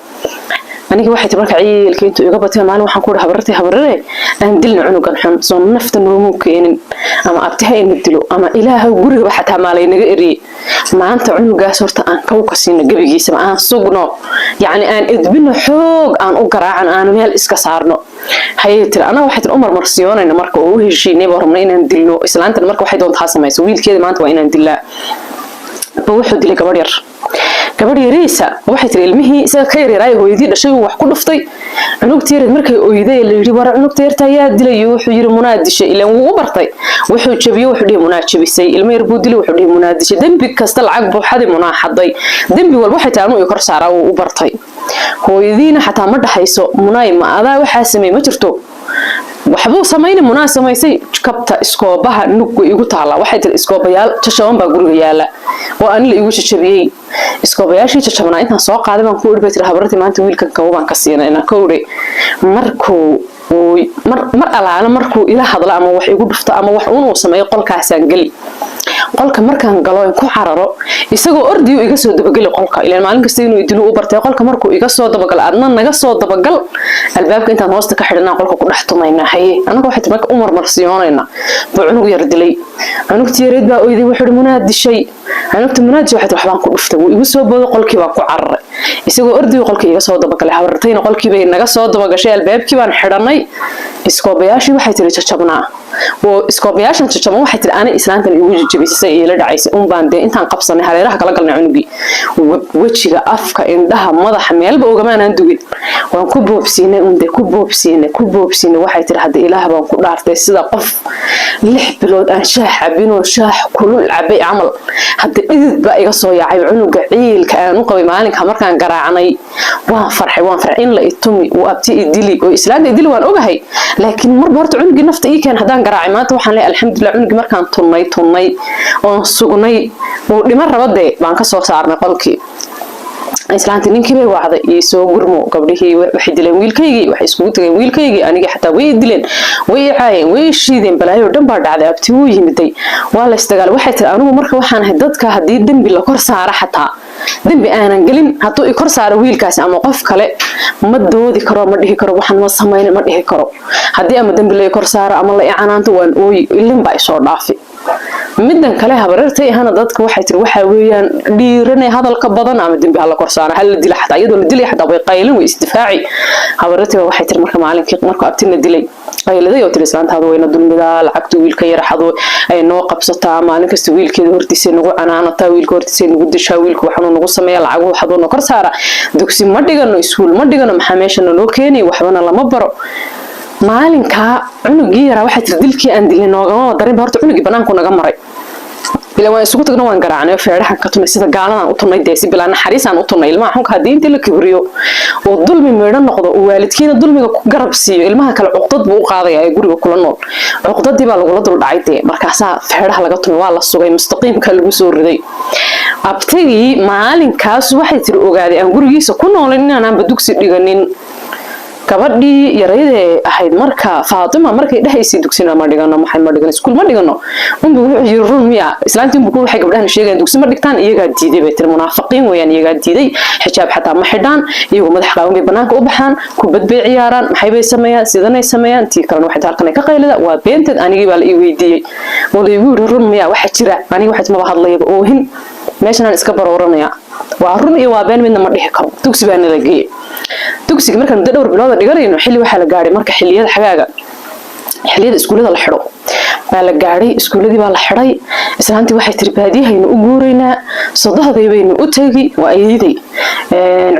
Aniga, waxay tiri, marka ciilka intuu iga batay, maalin waxaan ku dhaha habarartay, "Habarare, aan dilna cunugan xun, soo nafta noomuu keenin, ama abti ha ina dilo ama Ilaahay gurigaba xataa maalaynaga eriyey. Maanta cunugaas horta aan kaw ka siino gebigiisaba, aan sugno, yacni aan edbino, xoog aan u garaacan, aan meel iska saarno." Hayay tiri, anaa, waxay tiri, u marmarsiyoonayna marka oo u heshiinay baa rabna inaan dilno. Islaantan marka waxay doontaa samayso, wiilkeeda maanta waa inaan dilaa. Ba wuxuu dilay gabadh yar, gabadh yariisa. Waxay tiri, ilmihii isaga ka yaryaraay hooyadii dhashay uu wax ku dhuftay. Cunugta yareed markay oyday, la yidhi, "War, cunugta yarta ayaa dilay?" Wuxuu yidhi, "Munaa dishay." Ilaan wuu u bartay. Wuxuu jabiyo, wuxuu dhihi, "Munaa jabisay." Ilmo yar buu dilay, wuxuu dhihi, "Munaa dishay." Dembi kasta, lacag buu xadi, munaa xaday. Dembi walba, waxay tahay, anuu i kor saaraa, wuu u bartay. Hooyadiina xataa ma dhaxayso, "Munaay, ma adaa waxaa sameey?" Ma jirto. Waxbuu samayna, munaa samaysay. Kabta iskoobaha nug way igu taallaa. Waxay tiri, iskoobayaal jajaban baa guriga yaala oo ani la igu jajabiyey. Iskoobayaashii jajabnaa intaan soo qaaday baan ku idhi, bay tiri, habartii, maanta wiilkan kabo baan ka siinayna kowdhe. Markuu mar mar alaala markuu ila hadlo ama wax igu dhufto ama wax uunuu sameeyo, qolkaasaan geli. Qolka markaan galo en ku cararo, isagoo ordiyu iga soo dabageli qolka. Ilaan maalin kasta inuu idilo u bartay. Qolka markuu iga soo dabagalo, adna naga soo dabagal, albaabka intaan hoosta ka xidhanaa qolka ku dhex tumaynaa. Haye, annaga, waxay marka u marmarsiyoonaynaa, buu cunug yar dilay. Cunugtii yareed baa oyday. Wuxuu ihi, "Munaad dishay cunugta, munaad dishay." Waxay, waxbaan ku dhuftay, wuu igu soo booday, qolkii baan ku cararay. Isagoo ordiyu qolkii iga soo dabagalay. Habartayna qolkii bay naga soo dabagashay. Albaabkii baan xidhanay. Iskoobayaashii, waxay tiri, jajabnaa oo iskoobayaashan jajaban, waxay tiri, ani islaantan igu jajabisay iila dhacaysay un baan dee intaan qabsanay hareeraha kala galnay cunugii. Wejiga, afka, indhaha, madaxa, meelba ogamaanaan dugin. Waan ku boobsiinay un dee, ku boobsiinay, ku boobsiinay. Waxay tiri, hadda Ilaah baan ku dhaartay, sida qof 6 bilood aan shaah cabinoo shaah kulul cabay camal, hadda dhidid baa iga soo yaacay. Cunuga ciilka aan u qabay maalinka markaan garaacnay, waan farxay, waan farxay. In la itumi uu abti idili oo islaanta idili waan ogahay, laakiin marba horta cunugii nafta ii keen haddaan garaacay maanta, waxaan leeyahay alxamdulilah. Cunugii markaan tunnay, tunnay oon sugnay, uu dhiman raba dee, baan ka soo saarnay qolkii. Islaantii ninkii bay wacday, iyo soo gurmo, gabdhihii waxay dileen wiilkaygii, waxay iskugu tageen wiilkaygii, anigii xataa way dileen, way i caayeen, way i shiideen, balaayo dhan baa dhacday. Abti wuu yimiday, waa la isdagaalay. Waxay tiri, anigu marka waxaan ahay dadka haddii dembi la kor saara, xataa dembi aanan gelin hadduu i kor saaro wiilkaasi ama qof kale, ma doodi karo, ma dhihi karo waxaan ma samayn, ma dhihi karo. Haddii ama dembi la i kor saaro ama la i canaanto, waan ooyi, ilin baa isoo dhaafi. Midan kale, habareertay ahana dadka, waxay tiri, waxaa weeyaan dhiiranay hadalka badan. Ama dembi hala korsaano, hala dila, xataa iyadoo la dilay xataa way qaylin, way isdifaaci. Habareertay baa, waxay tiri, marka maalinkii markuu abtina dilay qayliday oo tiri, "Islaantaadu wayna dulmidaa, lacagtu wiilka yaraxado ay noo qabsataa, maalin kasta wiilkeeda hortiisa nagu canaanataa, wiilka hortiisa nagu dishaa, wiilka waxaanuu nagu sameeya, lacaguhu xaduu kor saara, dugsi ma dhigano, iskuul ma dhigano, maxaa meesha naloo keenay? Waxbana lama baro." Maalinkaa cunugii yaraa, waxay tiri, dilkii aan dilnay noogama darinba. Horta cunugii banaanku naga maray. Ilaa waan isugu tagno, waan garaacnay oo feedhahan ka tunay, sida gaaladan u tunay dee, si bilaa naxariisaan u tunay. Ilmaha xunka haddii intii la kibriyo oo dulmi meedho noqdo oo waalidkiina dulmiga ku garab siiyo, ilmaha kale cuqdad buu u qaadaya ee guriga kula nool. Cuqdadii baa lagula dul dhacay dee. Markaasaa feedhaha laga tumay, waa la sugay, mustaqiimka lagu soo riday. Abtagii maalinkaas, waxay tiri, ogaaday aan gurigiisa ku noolayn inaanaanba dugsi dhiganin. Gabadhii yaraydee ahayd marka, Faatima, markay dhahaysay, "Dugsina ma dhigano, maxay ma dhigano, iskuul ma dhigano," unbu wuxuu yiri, "Run miya?" Islaantii unbu ku, waxay gabdhahan sheegayaan dugsi ma dhigtaan, iyagaa diiday, bay tiri. Munaafiqiin weeyaan, iyagaa diiday. Xijaab xataa ma xidhaan, iyagu madax qaawan bay banaanka u baxaan, kubad bay ciyaaraan, maxay bay sameeyaan, sidanay sameeyaan. Tii kalena waxay halkan ay ka qaylida waa beenteed. Anigii baa la ii weydiiyey oo la igu yiri, "Run miya waxa jira?" Aniga waxay maba hadlayaba, oohin meeshanaan iska barooranaya. Waa run iyo waa been midna ma dhihi karo. Dugsi baa nala geeyey. Dugsiga markaan muddo dhowr bilooda dhiganayno, xilli waxaa la gaadhay marka xilliyada xagaaga, xilliyada iskuullada la xidho. Baa la gaadhay, iskuuladii baa la xidhay. Islaantii waxay tiri, "Baadiyahaynu u guuraynaa, sodohday baynu u tegi." Waa ayeeday.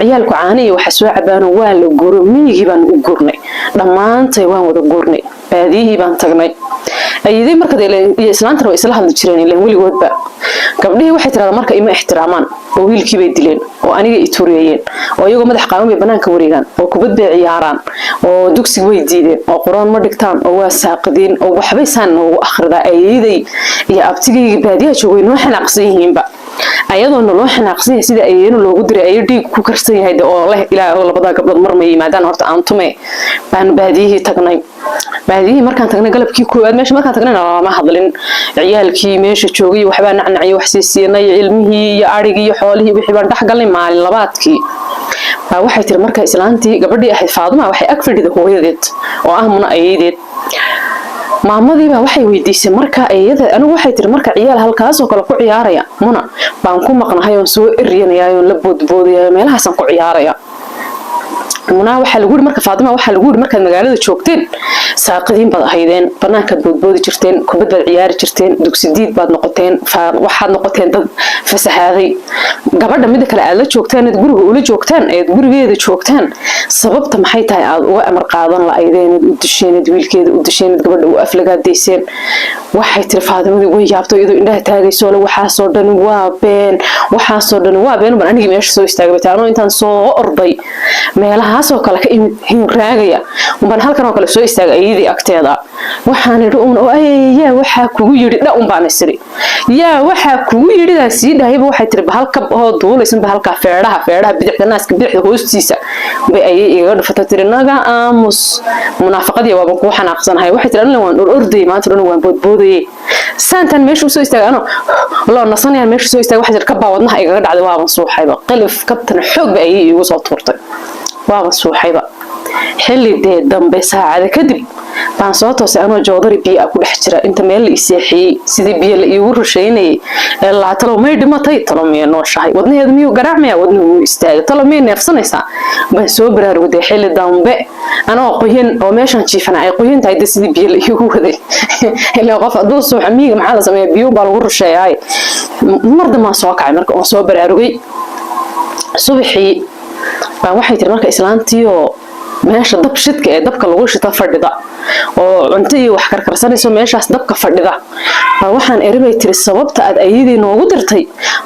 Ciyaalku caana iyo waxa soo cabaano. Waa la guuro, miyigii baanu u guurnay. Dhammaantay waan wada guurnay, baadiyihii baan tagnay. Ayeeday marka iyo islaantana way isla hadli jireen ilaan weligoodba. Gabdhihii waxay tiradaa marka ima ixtiraamaan, oo wiilkii bay dileen, oo aniga i tureeyeen, oo iyagoo madax qaawan bay banaanka wareegaan, oo kubad bay ciyaaraan, oo dugsiga way diideen, oo Qur-aan ma dhigtaan, oo waa saaqidiin, oo waxbay saan noogu akhridaa. Ayeeday iyo abtigayga baadiyaha joogay noo xanaaqsan yihiinba, ayadoo naloo xanaaqsan yahay sida ayeeno loogu diray, ayo dhiig ku karsan yahay oo leh, "Ilaahu, labadaa gabdhood mar ma yimaadaan horta aan tume." Baanu baadiyihii tagnay. Baadiyihii markaan tagnay, galabkii koowaad meesha markaan tagnayna lama hadlin. Ciyaalkii meesha joogay waxbaa nacnaciyo, wax siisiinay ilmihii iyo arigii iyo xoolihii, wixii baan dhex galnay. Maalin labaadkii baa waxay tiri marka islaantii gabadhii ahayd Faaduma waxay ag fadhida hooyadeed oo ah Muna ayeedeed. Maamadiibaa waxay weydiisay marka iyada. Anigu waxay tiri marka ciyaal halkaasoo kale ku ciyaaraya Muna baan ku maqnahay, oon soo eryanaya, oon la boodboodaya, meelahaasaan ku ciyaaraya. Munaa waxaa lagu yiri marka, Faatima waxaa lagu yiri, "Markaad magaalada joogteen saaqidiin baad ahaydeen, banaankaad boodboodi jirteen, kubad baad ciyaari jirteen, dugsi diid baad noqoteen, waxaad noqoteen dad fasahaaday. Gabadha midda kale aad la joogtaan, aad guriga ula joogtaan, eed gurigeeda joogtaan, sababta maxay tahay aad uga amar qaadan la-aydeen, eed u disheen, eed wiilkeeda u disheen, eed gabadha u aflagaadayseen?" Waxay tiri Faatimadii way yaabto, iyadoo indhaha taagayso le, "Waxaasoo dhan waa been, waxaasoo dhan waa been." Baan anigii meesha soo istaagay bataano, intaan soo orday meelahaasoo kale ka imid hinraagaya, baan halkan oo kale soo istaagay ayadii agteeda. Waxaan idhi uun oo, "Yaa waxaa kugu yidhi?" Dha un baan isiri, "Yaa waxaa kugu yidhidaa?" Sii dhahayba waxay tiri bahal kab oo duulaysan ba halkaa feedhaha bidixda, naaska bidixda hoostiisa bay ayay igaga dhufatay. Tiri, "Naga aamus, munaafaqadii, waaban kuu xanaaqsanahay." Waxay tiri, "Anina waan or ordayay maanta dhan, waan boodboodayay, saantan meesha usoo istaagay, anoo loo nasanayaan meesha soo istaagay." Waxay tiri, "Kabbaa wadnaha igaga dhacday, waaban suuxayba." Qilif kabtana xoog ba ayay iigu soo tuurtay, waaban suuxayba. Xilli dee dambe, saacada kadib baan soo toosay anoo joodari biyo ah ku dhex jira. Inta meel la iseexiyey, sidii biyo la iigu rushaynayay ee laa, "Talow may dhimatay? Talow miyay nooshahay? Wadnaheedu miyuu garaacmaya? Wadnuhu miyuu istaagay? Talow miyay neefsanaysaa?" Baan soo baraarugday xilli dambe, anoo qoyan oo meeshaan jiifana ay qoyan tahay dee, sidii biyo la iigu waday. Ilaa qof hadduu suuxa miyiga maxaa la sameeya? Biyo baa lagu rusheeyaay. Mar dambaan soo kacay marka oon soo baraarugay subaxii baan. Waxay tiri marka islaantiioo meesha dab shidka ee dabka lagu shita fadhida oo cunto iyo wax karkarsanayso, meeshaas dabka fadhida baa waxaan eribay tiri, "Sababta aad ayadii noogu dirtay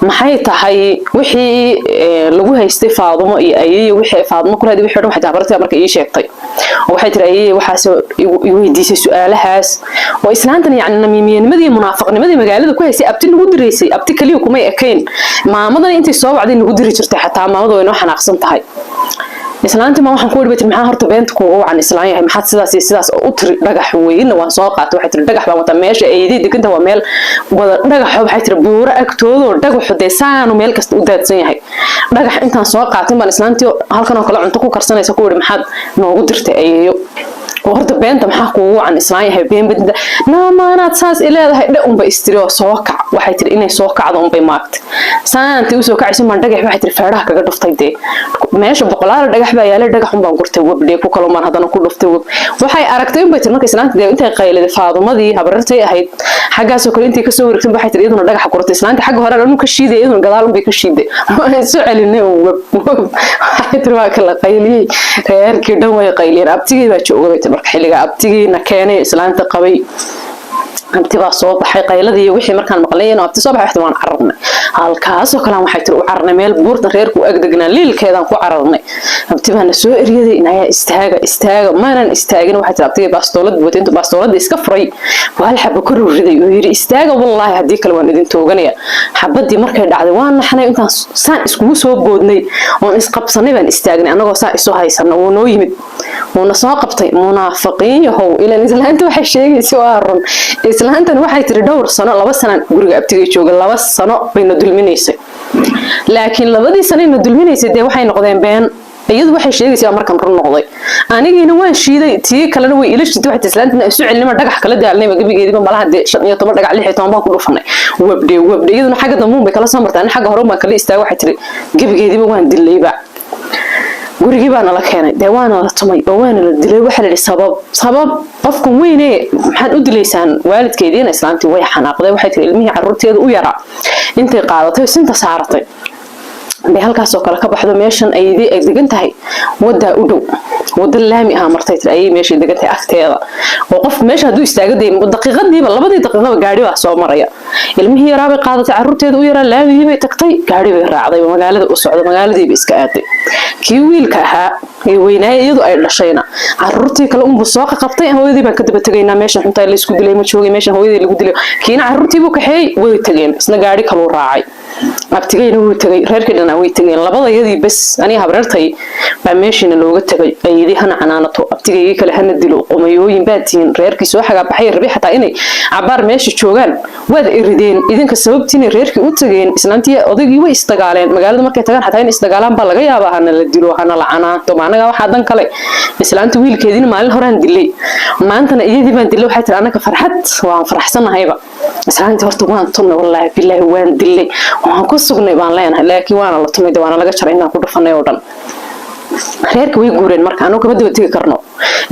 maxay tahay? Wixii lagu haystay Faadumo iyo ayay, wixii Faadumo kulahayd, wixii dhan." Waxay tahay marka ii sheegtay oo waxay tiri, "Ayay waxaas i weydiisay su-aalahaas." Oo islaantan yacni namiimiyanimadii, munaafiqnimadii magaalada ku haysay, abti nagu diraysay. Abti kaliya kumay ekayn, maamadan intay soo wacday nagu diri jirtay. Xataa maamadu way noo xanaaqsan tahay. Islaantii ma waxaan ku idhi, bay tiri, "Maxaa horta beenta kuuga wacan, islaan yahay? Maxaad sidaas iyo sidaas u tiri?" Dhagax weynna waan soo qaatay, waxay tiri. Dhagax baan wataa. Meesha eedii deganta waa meel wada dhagaxo, waxay tiri, buuro agtoodoo dhagaxu dee saanu meel kasta u daadsan yahay. Dhagax intaan soo qaatay baan islaantii halkan oo kale cunto ku karsanaysa ku idhi, "Maxaad noogu dirtay ayeeyo? Horta beenta maxaa kuugu wacan, islaan yahay? Been badida naamaanaad saas i leedahay." Dhe unba istiri oo soo kac. Waxay tiri inay soo kacdo unbay maagtay. Saantay usoo kacayso baan dhagax, waxay tiri, feedhaha kaga dhuftay. Dee meesha boqolaal dhagax baa yaalay. Dhagax unbaan gurtay, wabdhee ku kaloo baan haddana ku dhuftay, wab. Waxay aragtay unbay tiri marka islaanta dee intay qayliday, Faadumadii habarartay ahayd xaggaasoo kale intay kasoo wareegtay, waxay tiri iyaduna dhagaxa guratay. Islaanta xagga hore anu ka shiiday, iyaduna gadaal unbay ka shiiday. Waan isu celinay un, wab wab. Waxay tiri waa kala qayliyey, reerkii dhan way qayliyeen. Abtigii baa jooga, bay tiri, marka xilliga abtigiina keenay islaanta qabay. Abti baa soo baxay. Qayladii iyo wixii markaan maqlay inuu abti soo baxay, waan cararnay halkaasoo kale. Waxay tiri u cararnay meel buurtan reerku u agdegnaa, liilkeedaan ku cararnay. Abti baana soo eryaday, inayaa, "Istaaga, istaaga." Maanan istaagin. Waxay tiri abtigii baastoolad buutay. Intuu baastooladda iska furay waa hal xabo kor u riday oo yidhi, "Istaaga, wallaahi haddii kale waan idin tooganaya." Xabadii markay dhacday waan naxnay. Intaan saan iskugu soo boodnay oon isqabsanay baan istaagnay, annagoo saa isu haysano. Wuu noo yimid, wuuna soo qabtay. Munaafiqiin yahow, ilan islaanta waxay sheegaysa waa run. Islaantan waxay tiri dhowr sano, 2 sanaan guriga abtigay jooga, 2 sano bayna dulminaysay. Laakiin labadii sanoyna dulminaysay dee waxay noqdeen been. Iyadu waxay sheegaysaa markan run noqday. Anigiina waan shiiday, tii kalena way ila shiiday. Waxay islaantina isu celinima dhagax kala daalnayba gebigeediba malaha dee 15 dhagax, 16 baan ku dhufanay, wabdhe wabdhe. Iyaduna xagga dambuun bay kala soo martay, ani xagga hore baan kala istaagay. Waxay tiri gebigeediba waan dilayba. Gurigii baa nala keenay dee, waana la tumay oo waana la dilay. Waxaa la yidhi sabab Qofkan weyne maxaad u dilaysaan waalidkeediina? Islaantii way xanaaqday. Waxay tiri ilmihii caruurteeda u yaraa intay qaadatay, sinta saaratay, bay halkaasoo kale ka baxdo. Meeshan ayadii ay degan tahay wadaa u dhow, wada laami ahaa martay, tiri ayay meeshay degan tahay agteeda, oo qof meesha hadduu istaaga day daqiiqadiiba, 2dii daqiiqaba gaari baa soo maraya. Ilmihii yaraa bay qaadatay, caruurteeda u yaraa, laamigii bay tagtay, gaari bay raacday oo magaalada u socdo, magaaladiiba iska aaday. Kii wiilka ahaa ee weynaaya iyadu ay dhashayna caruurtii kale unbuu soo qaqabtay. "Hooyadii baan ka daba tegaynaa, meeshan xuntaa laysku dilay ma joogay, meeshan hooyadii lagu dilay." Kiina caruurtii buu kaxeeyey, way tageen, isna gaari kaluu raacay. Abtigayna wuu tegay, reerkii dhanaa way tageen. Labadayadii bes, aniga habreertay, baa meeshiina looga tegay. Ayadii hana canaanato, abtigaygii kale hana dilo, "Qomayooyin baa tihiin, reerkii soo xagaabaxay rabi xataa inay cabaar meesha joogaan waad erideen idinka sababtiina reerkii u tageen." Islaantii odaygii way isdagaaleen. Magaalada markay tagaan xataa in isdagaalaan baa laga yaabaa, hana la dilo, hana la canaanto, ma anaga waxaa dan kale? Islaanta wiilkeediina maalin horaan dilay, maantana iyadii baan dilay. Waxay tiri anaka farxad waan faraxsanahayba. Islaantii horta waan tunay, wallaahi bilaahi waan dilay, waan ku sugnay baan leenahay, laakiin waana la tumay, waana laga jaray intaan ku dhufanay oo dhan. Reerka way guureen marka, anagu kama daba tegi karno.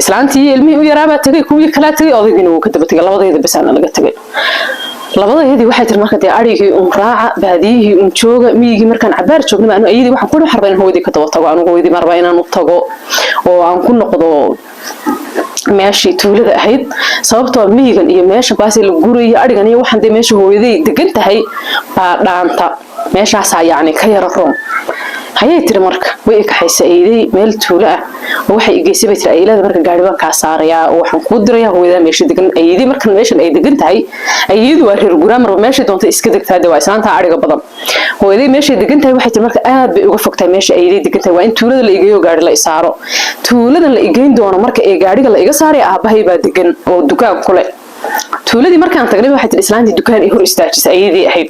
Islaantii iyo ilmihii u yaraabaa tegay, kuwii kalaa tegay, odaygiina wuu ka daba tegay, labadayda basaana laga tegay. Labadayadii waxay tiri marka dee arigii un raaca, baadiyihii un jooga. Miyigii markaan cabaar joognaba, anu ayadii waxaan ku xarbaa in hooyadii ka daba tago. Anugu hooyadii marba inaan u tago oo aan ku noqdo meeshii tuulada ahayd, sababtoo miyigan iyo meesha baasi la gurayo arigan iyo waxaan dee meesha hooyaday degan tahay baa dhaanta, meeshaasaa yacni ka yara roon, hayay tiri. Marka way ikaxaysay ayday meel tuulo ah oo waxay igeysay, bay tiri aylada, marka gaari baan kaa saarayaa oo waxaan kuu dirayaa hooyadaa meesha degan. Ayadii markan meeshan ay degan tahay, ayadu waa reer guraa, marba meeshay doonta iska degtaa, dee waa islaanta ariga badan. Hooyaday meeshay degan tahay, waxay tiri marka, aad bay uga fogtahay meesha ayaday degan tahay. Waa in tuulada la igeeyo, gaari la isaaro. Tuuladan la igeyn doono marka ee gaariga la iga saaray, aabahay baa degan oo dukaan kule. Tuuladii markaan tagnay, waxay tiri, islaantii dukaan ay hor istaajisay ayadii ahayd.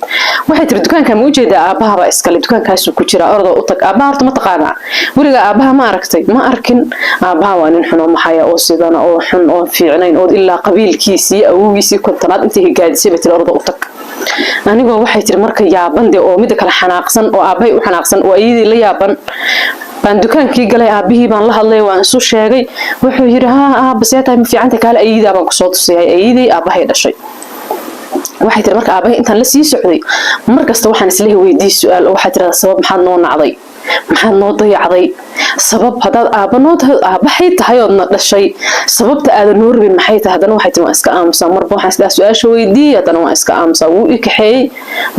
Waxay tiri, "Dukaanka ma ujeedaa? Aabbaha baa iskale, dukaankaasuu ku jira, ordoo u tag. Aabbaha horta ma taqaanaa? Weliga aabbaha ma aragtay?" "Ma arkin." "Aabbaha waa nin xun oo maxaya oo sidana oo xun oon fiicnayn oo ilaa qabiilkiisii awowgiisii 50aad intay higaadisay," bay tiri, "ordoo u tag." Anigoo, waxay tiri marka, yaaban dee oo mida kale xanaaqsan oo aabbahay u xanaaqsan oo ayadii la yaaban baan dukaankii galay. Aabihii baan la hadlay, waan isu sheegay. Wuxuu yidhi, "Haa aaba, see tahay? Ma fiicanta? Kaale, ayidaa baan kusoo tusiyay." Ayidii aabbahay dhashay. Waxay tiri marka aabahay intaan la sii socday, mar kasta waxaan isleeyahay weydii su-aal oo waxaa tirahdaa, "Sabab maxaad noo nacday? Maxaad noo dayacday? Sabab haddaad aabba noo tahay, aabbahay tahay oodna dhashay, sababta aadan noo rabin maxay tahay?" Haddana waxay tiri waan iska aamusaa. Marba waxaan isdhaha su-aasha weydii, haddana waan iska aamusaa. Wuu i kaxeeyey.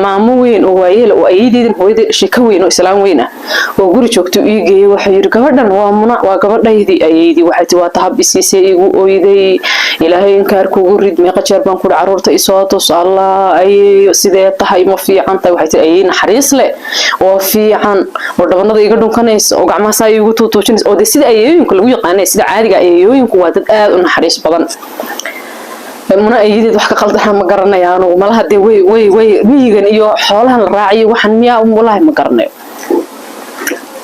Maamo weyn oo waayeela oo ayadeedin hooyadii dhashay ka weyn oo islaam weyn ah oo guri joogto ii geeyey. Wuxuu yidhi, "Gabadhan waa Muna, waa gabadhaydii." Ayaydii waxay tiri waa tahab isiisay, igu oyday, "Ilaahay inkaar kugu rid, meeqa jeer baan kuri caruurta isoo tus. Allah ayeeyo, sidee tahay? Ma fiican tahay?" Waxay tiri ayay naxariis leh oo fiican oo dhabanada iga dhunkanaysa oo gacmaha igu tuutuujinaysa oo dee sida ayeeyooyinka lagu yaqaanay, sida caadiga ayeeyooyinku waa dad aad u naxariis badan. Muna ayadeed wax ka qaldana ma garanaya anugu, malaha dee way miyigan iyo xoolahan la raaciyo waxaan miyaa, wallaahi ma garanayo.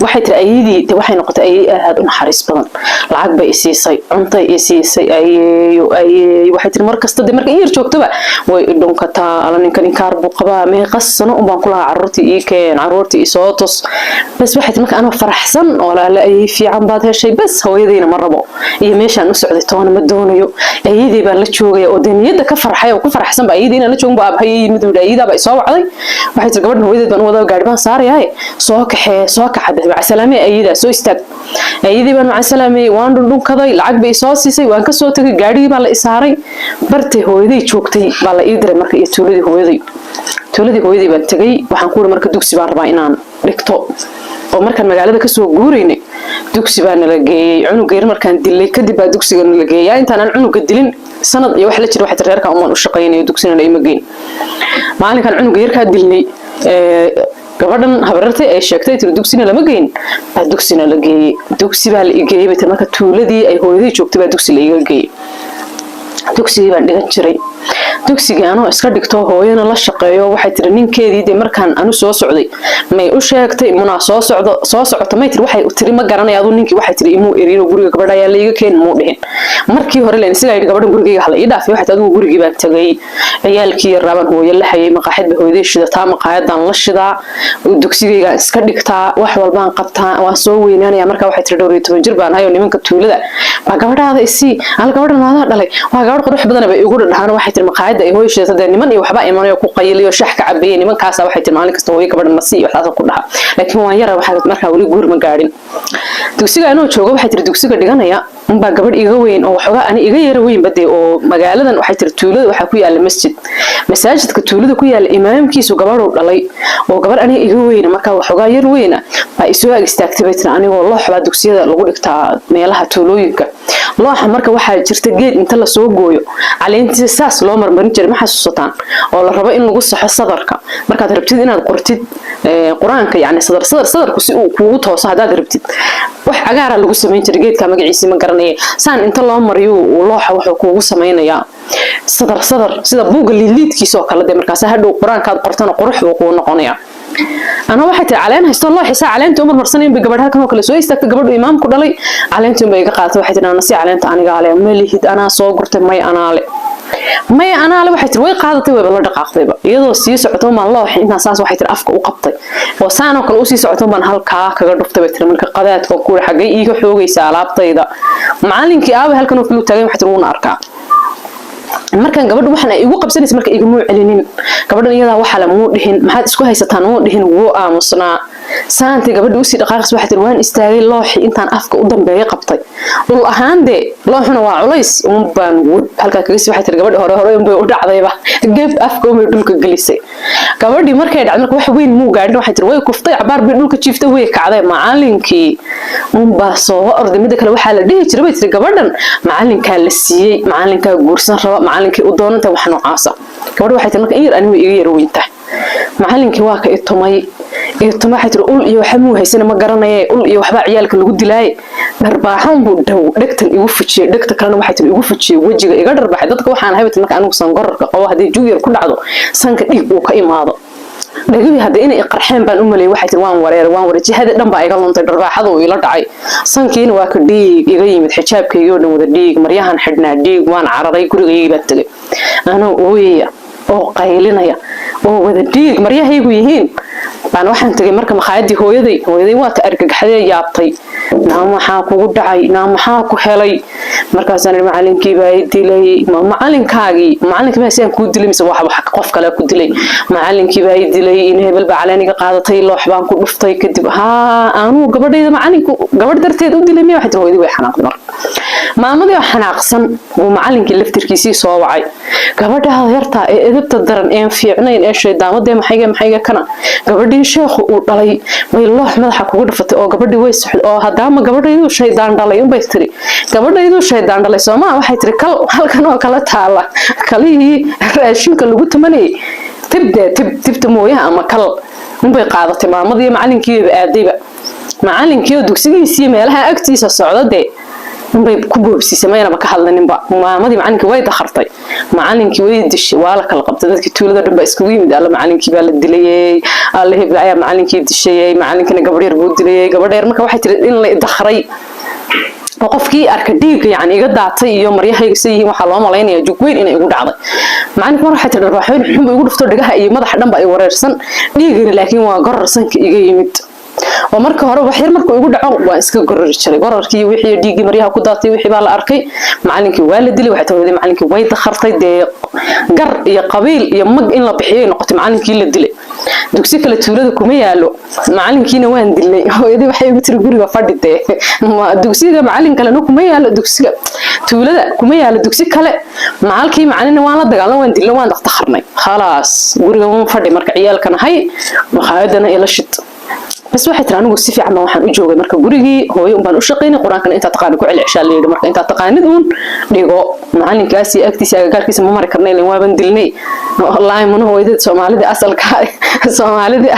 Waxay tiri ayadii de waxay noqotay ayay aad u naxariis badan. Lacag bay isiisay, cuntay isiisay. Ayeeyo, ayeeyo, waxay tiri mar kasta de marka in yar joogtoba way i dhunkataa. Alla, ninkan inkaar buu qabaa. Meeqa sano unbaan ku lahaa carruurtii ii keen, carruurtii isoo tus? Bas, waxay tiri marka anoo faraxsan oo laala ayay fiican baad heshay, bas hooyadayna ma rabo iyo meeshaan u socday toona ma doonayo, ayadii baan la joogaya oo dee niyadda ka farxay oo ku farxsan ba ayadii inaan la joogin ba. Aabahay yimid, uu ayadaa baa isoo wacday. Waxay tiri, "Gabadhan hooyadeed baan u wadaa, gaari baan saarayaaye, soo kaxee, soo kaxade, macasalaamee ayadaa, soo istaag." Ayadii baan macasalaameyey, waan dhundhunkaday, lacag bay isoo siisay, waan kasoo tegay, gaarigii baa la isaaray. Bartay hooyaday joogtay baa la ii diray marka iyo tuuladii hooyaday. Tuuladii hooyaday baan tegay. Waxaan ku uri marka dugsi baan rabaa inaan dhigto, oo markaan magaalada kasoo guuraynay dugsi baa nala geeyey. Cunuga yar markaan dilay kadib baa dugsiga nala geeyaa. Intaanaan cunuga dilin sanad iyo wax la jira, waxay tiri reerka umaan u shaqaynayo, dugsina la ima geyn. Maalinkaan cunuga yarkaa dilnay, gabadhan habarartay ay sheegtay, tiri dugsina lama geyn, baa dugsina la geeyey. Dugsi baa la igeeyey, bay tiri marka. Tuuladii ay hooyaday joogtay baa dugsi la iga geeyey. Dugsigii baan dhigan jiray. Dugsigii anoo iska dhigto, hooyana la shaqeeyo, waxay tiri ninkeedii dee markaan anu soo socday may u sheegtay Munaa soo socdo, soo socoto, may tiri. Waxay tiri ma garanaya aduu ninkii, waxay tiri imuu erino, guriga gabadha ayaa layga keen muu dhihin. Markii hore leen isagaa yidhi gabadhan gurigayga hala ii dhaafay. Waxay tiri adigu gurigii baan tagay, ciyaalkii yarraabaan hooyo la hayay, maqaaxid bay hooyaday shidataa, maqaayadan la shidaa, dugsigaygaan iska dhigtaa, wax walbaan qabtaa, waan soo weynaanaya. Markaa waxay tiri 14 jir baan hayo. Nimanka tuulada baa gabadhaada isii, al gabadhan maadaa dhalay, waa gabadh qurux badan bay igu dhadhahaan. Waxay tiri maqaayadda ay hooyo shidata dee niman iyo waxba imanayo ku qayliyo, shax ka cabeeyay. Nimankaasa waxay tiri maalin kasta hooyo gabadhan nasi iyo waxdaas ku dhaha, laakiin waan yara, waxaa markaa weli guur ma gaadhin. Dugsiga anoo jooga, waxay tiri dugsiga dhiganaya, unbaa gabadh iga weyn oo waxoogaa ani iga yara weyn bade oo magaaladan, waxay tiri tuulada waxaa ku yaala masjid, masaajidka tuulada ku yaala imaamkiisu gabadhuu dhalay oo gabadh aniga iga weyna, markaa waxoogaa yar weyna baa isoo ag istaagtay, bay tiri. Anigoo loox baa dugsiyada lagu dhigtaa meelaha tuulooyinka. Looxa marka waxaa jirta geed inta lasoo gooyo caleentiisa saas loo marmarin jiray, ma xasuusataan? Oo la rabo in lagu saxo sadarka markaad rabtid inaad qortid Qur-aanka, yani sadar sadar sadarku si uu kuugu tooso haddaad rabtid, wax cagaara lagu samayn jiray, geedka magaciisii ma garanaya. Saan inta loo mariyo uu looxa wuxuu kuugu samaynayaa sadar sadar, sida buugga liidliidkiisa oo kale dee. Markaas hadhow Qur-aankaad qortana qurux buu kuu noqonayaa. Anaa waxay tiri caleen haysto, looxisaa caleenta u marmarsanayn bay gabadh halkan oo kale soo istaagtay, gabadhu imaamku dhalay. Caleentii unbay iga qaadatay. Waxay tiri anasi caleenta anigaa le. Ma lihid, anaa soo gurtay. May, anaa le. Maya, anaa le. Waxay tiri way qaadatay, wayba la dhaqaaqdayba. Iyadoo sii socoto baan loox intaan saas, waxay tiri, afka u qabtay oo saanoo kale usii socoto baan halkaa kaga dhuftay, bay tiri. Marka qadaadka ku xaggay iiga xoogaysa alaabtayda? Macallinkii aaway? Halkan oo kale taagan, waxay tiri wuuna arkaa. Markaan gabadhu waxan ay igu qabsanaysa, marka igamuu celinin gabadhan iyadaa waxale muu dhihin, maxaad isku haysataan muu dhihin, wuu aamusnaa. Saantay gabadha usii dhaqaaqaysa, waxay tiri waan istaagay, looxi intaan afka u dambeeya qabtay dhul ahaan dee, looxuna waa culays, un baan web halkaa kaga sii. Waxay tiri gabadhi hore hore unbay u dhacdayba, geef afka unbay dhulka gelisay. Gabadhii markay dhacday, marka wax weyn muu gaadhin, waxay tiri way kuftay, cabaar bay dhulka jiiftay, way kacday, macallinkii unbaa soo orday. Midda kale waxaa la dhihi jiray, bay tiri, gabadhan macalinkaa la siiyey, macalinkaa guursan raba, macalinkii u doonanta, wax noocaasa. Gabadha waxay tiri marka in yar anigu iga yar weyntahay, macalinkii waa ka itumay itumay. Waxay tiri ul iyo waxa muu haysana ma garanaye, ul iyo waxbaa ciyaalka lagu dilaaye, dharbaaxan buu dhow dhegtan igu fujiyey, dhegta kalena waxay tiri igu fujiyey, wejiga iga dharbaaxay. Dadka waxaan ahay marka anigu sangorarka qabo, haddii jug yar ku dhacdo sanka dhiig uu ka imaado, dhagihii hadda inay qarxeen baan u maleeyay. Waxay tiri waan wareeray, waan wareeray, jihada dhan baa iga luntay, dharbaaxada uu ila dhacay, sankiina waa ka dhiig iga yimid, xijaabkaygii oo dhan wada dhiig, maryahan xidhnaa dhiig. Waan cararay, gurigaygii baan tegay anoo ooyaya oo qaylinaya oo wada dhiig maryahaygu yihiin baan waxaan tegay marka makhaayadii hooyaday. Hooyaday waa ta argagaxdee yaabtay: naa maxaa kugu dhacay? Naa maxaa ku helay? Markaasaan idhi macalinkii baa i dilay. Ma macalinkaagii? Macalinkii baa sidaan kuu dilay mise wax qof kale ku dilay? Macalinkii baa i dilay, in hebel baa caleeniga qaadatay, loox baan ku dhuftay kadib. Haa, anuu gabadhayda macalinku gabadh darteed u dilay miya? Waxay tiri hooyadii way xanaaqday. Marka maamadii oo xanaaqsan buu macalinkii laftirkiisii soo wacay: gabadhaada yartaa ee edabta daran een fiicnayn ee shaydaamadee, maxayga maxayga kana, gabadhii sheekhu uu dhalay bay loox madaxa kugu dhufatay oo gabadhii way soxday, oo haddaama gabadhayduu shaydaan dhalay unbay tiri, gabadhayduu shaydaan dhalay soomaa? Waxay tiri kal halkan oo kala taala, kalihii raashinka lagu tumanayay, tibdee tib tibta mooyaha ama kal unbay qaadatay maamadii, macalinkiiba aadayba, macalinkii oo dugsigiisii meelaha agtiisa socda dee unbay ku boobsiisay, maynaba ka hadlaninba. Maamadii macalinkii way dakhartay, macalinkii way dishay, waa la kala qabtay, dadkii tuulada dhan baa iskugu yimid: alla macalinkii baa la dilayey, alla hebel ayaa macalinkii dishayey, macalinkina gabadh yar buu dilayey, gabadh yar. Marka waxay tiri in la dakharay oo qofkii arka dhiigga yani iga daatay iyo maryahayga sa yihiin, waxaa loo malaynayaa jug weyn inay igu dhacday. Macalinku mar waxay tiri dharbaaxooyin xun buu igu dhufto, dhagaha iyo madaxa dhan ba ay wareersan, dhiigana laakiin waa gorar sanka iga yimid, oo marka hore wax yar markuu igu dhaco waan iska gorori jiray. Gorarkii wixii dhiiggii maryaha ku daatay wixii baa la arkay, macalinkii waa la dilay. Waxay tiri macalinkii way dakhartay dee, gar iyo qabiil iyo mag in la bixiyay noqotay. Macalinkii la dilay, dugsi kale tuulada kuma yaalo, macalinkiina waan dilnay. Hooyadii waxay igu tiri guriga fadhi dee, dugsiga macalin kalena kuma yaalo, dugsiga tuulada kuma yaalo dugsi kale, macalkii macalina waan la dagaalno, waan dilno, waan dakharnay, khalaas, guriga waan fadhi. Marka ciyaalkan hay, makhaayadana ila shid. Bas, waxay tiri, anigu si fiican baan waxaan u joogay marka gurigii hooyo un baan u shaqaynay. Qur-aankana intaa taqaanid ku celceshaa la yidhi. Marka intaa taqaanid uun dhigo, macalinkaasi agtiisa agagaarkiisa ma mari karna, ilan waaban dilnay. Wallaahi, Muna hooyadeed Soomaalidii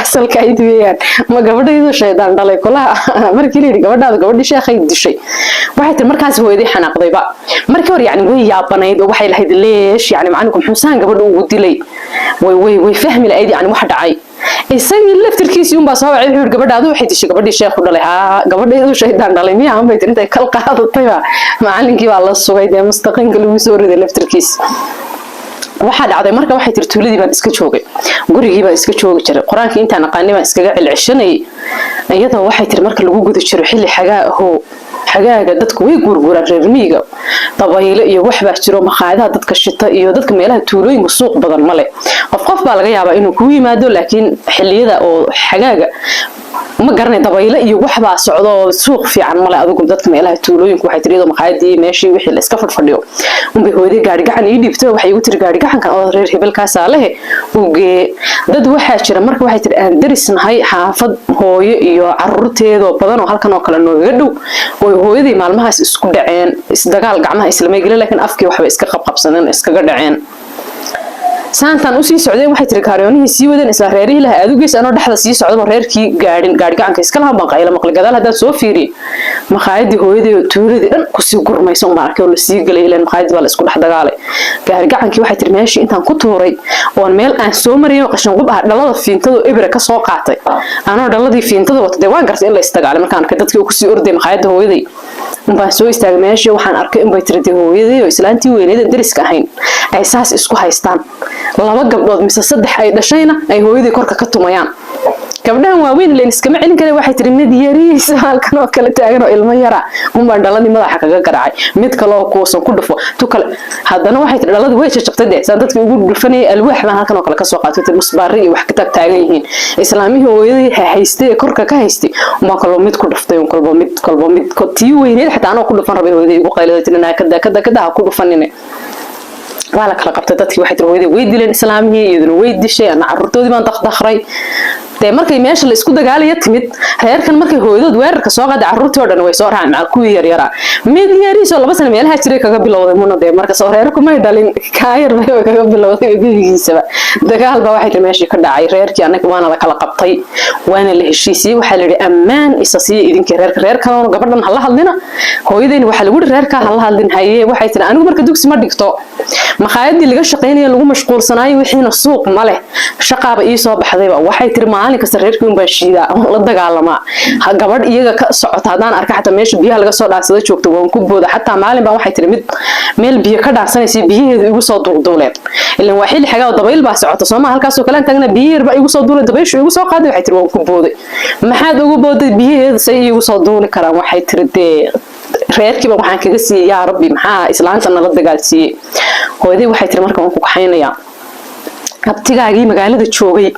asalka ayd weeyaan. Ma gabadhaydu shaydaan dhalay kulaha. Markii la yidhi gabadhaada gabadhii sheekhay dishay, waxay tiri markaas hooyaday xanaaqdayba. Markii hore yani way yaabanayd oo waxay lahayd, leesh yani macalinku muxuu saan gabadha ugu dilay? Way fahmi lahayd yani wax dhacay. Isagii laftirkiisii unbaa soo wacay, wuxuu yidhi, gabadhaadu waxay dishay gabadhii sheekhu dhalay. Haa, gabadhaydu shaydaan dhalay miya? Bay tiri. Intay kal qaadatayba macalinkii baa la sugay, dee mustaqiinka lagu soo riday laftirkiis. Waxaa dhacday marka, waxay tiri, tuuladii baan iska joogay, gurigii baan iska joogi jiray, qur-aankii intaan aqaanay baan iskaga celceshanayay. Iyadoo, waxay tiri, marka lagu guda jiro xilli xagaa ahoo, xagaaga dadku way guurguuraan, reer miyiga dabaylo iyo wax baa jiro, maqaayadaha dadka shita iyo dadka meelaha tuulooyinka suuq badan male. Qof qof baa laga yaabaa inuu kuu yimaado, laakiin xilliyada oo xagaaga, ma garanay, dabaylo iyo wax baa socdo, suuq fiican male. Adigu dadka meelaha tuulooyinku, waxay tiri, iyadoo maqaayadii meeshii wixii la iska fadhfadhiyo unbay hooyaday gaari gacan ii dhiibtay. Waxay igu tiri, gaari gacankan oo reer hebelkaasaa lehe ugee. Dad waxaa jira marka, waxay tiri, aan derisnahay, xaafad hooyo iyo caruurteedoo badan oo halkan oo kale noogaga dhow, oo hooyadii maalmahaas isku dhaceen, isdagaal gacmaha islamay gelin, laakiin afkii waxbay iska qabqabsadeen, iskaga dhaceen. Saantaan usii socdeen, waxay tiri, kaaryoonihii sii wadeen isla reerihii laha aad u geys. Anoo dhexda sii socdaba, reerkii gaadhin, gaari gacanka iska lahan baan qaylo maqlay. Gadaal haddaan soo fiiriyey, maqaayadii hooyadii oo tuuladii dhan kusii gurmaysa un baan arkay oo lasii gelay, ilaan maqaayadii baa la isku dhex dagaalay. Gaari gacankii, waxay tiri, meeshii intaan ku tuuray oon meel aan soo marayay oo qashin qub ah dhalada fiintada oo ebra ka soo qaatay, anoo dhaladii fiintada wata, dee waan gartay in la isdagaalay. Markaan arkay dadkii oo kusii orday maqaayadda hooyaday unbaan soo istaagay meeshii. Waxaan arkay unbay tiri, dee hooyaday oo islaantii weyneedan deriska ahayn ay saas isku haystaan, laba gabdhood mise saddex ay dhashayna ay hooyadii korka ka tumayaan. Gabdhahan waaweyn leen iskama celin kare. Waxay tiri, mid yariis halkan oo kale taagan oo ilmo yara unbaan dhaladii madaxa kaga garaacay, mid kale oo kuusan ku dhufo, tu kale haddana. Waxay tiri, dhaladii way jajabtay, dee saan dadkii ugu dhufanayay alwaax baan halkan oo kale kasoo qaatay. Tiri, musbaari iyo wax ka taag taagan yihiin islaamihii hooyadii haystay ee korka ka haystay unbaan kaloo mid ku dhuftay, un kolba mid, kolba mid. Tii weyneed xataa anoo ku dhufan rabay hooyadii igu qayliday, tiri, naa kada kada kada, ha ku dhufanine. Waa la kala qabtay dadkii. Waxay tiri, hooyadii way dileen islaamihii, iyaduna way dishay, ana carruurtoodii baan dakdakray. Dee markay meesha la isku dagaalaya timid reerkan, markay hooyadood weerarka soo qaaday, carruurtii oo dhan way soo raaceen, macal kuwii yaryaraa. Mid yariisoo 2 sano meelaha jiray kaga bilowday Muna. Dee marka soo reerku may dhalin, kaayar bay kaga bilowday gebigiisaba. Dagaal baa, waxay tiri, meeshii ka dhacay. Reerkii annaga waana la kala qabtay, waana la heshiisiyey. Waxaa la yidhi, ammaan isa siiya idinkii reerka, reer kalena gabadhan hala hadlina. Hooyadeyna waxaa lagu yidhi, reerkaa hala hadlin. Haye, waxay tiri, anigu marka dugsi ma dhigto, maqaayadii laga shaqaynaya lagu mashquulsanaayo, wixiina suuq ma leh, shaqaaba ii soo baxdayba. Waxay tiri, maalin kasta reerkii un baan shiidaa, waan la dagaalamaa. Gabadh iyaga ka socota haddaan arka, xataa meesha biyaha laga soo dhaansada joogto, waan ku booda. Xataa maalin baan, waxay tiri, mid meel biyo ka dhaansanaysa biyaheedu igu soo duulduuleen, ilan waa xilli xagaa oo dabayl baa socota sooma, halkaasoo kale aan taagna, biyo yar baa igu soo duulay, dabayshu igu soo qaaday. Waxay tiri, waan ku booday. Maxaad ugu booday? Biyaheedu say iigu soo duuli karaan? Waxay tiri, dee reerkiiba waxaan kaga siiyey, yaa rabbi, maxaa islaanta nala dagaalsiiyey? Hooyaday waxay tiri, marka waan ku kaxaynayaa, abtigaagii magaalada joogay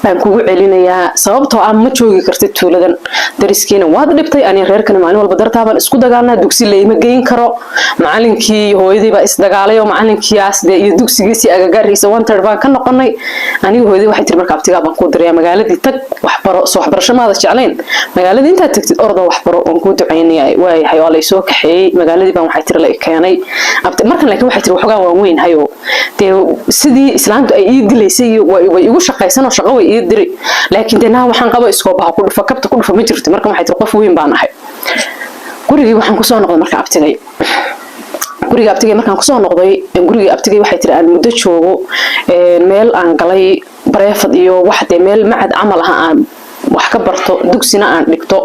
baan kugu celinayaa, sababtoo ah ma joogi kartid tuuladan, dariskiina waad dhibtay, ani reerkana maalin walba dartaa baan isku dagaalnaa, dugsi layma geyn karo. Macalinkii hooyadii baa isdagaalay oo macalinkiiaas dee iyo dugsigiisii agagaarkiisa wanted baan ka noqonay aniga. Hooyadii waxay tiri, marka abtigaa baan kuu dirayaa, magaaladii tag, waxbaro. Soo waxbarasho maada jeclayn? Magaaladii intaad tagtid ordoo waxbaro, waan kuu ducaynaya. Waayahay, waa laysoo kaxeeyey magaaladii baan, waxay tiri, la i keenay markan. Laakiin waxay tiri, waxoogaa waan weynhayo, dee sidii islaamtu ay ii dilaysay iyo way igu shaqaysan oo shaqo way ii diri, laakiin dee naa waxaan qabo, iskoobaha ku dhufa, kabta ku dhufa ma jirto. Markan, waxay tiri, qof weyn baan ahay. Gurigii waxaan kusoo noqday marka abtigay. Guriga abtigay markaan kusoo noqday, gurigii abtigay, waxay tiri, aan muddo joogo, meel aan galay bareefad iyo wax, dee meel macad camal ah aan wax ka barto, dugsina aan dhigto,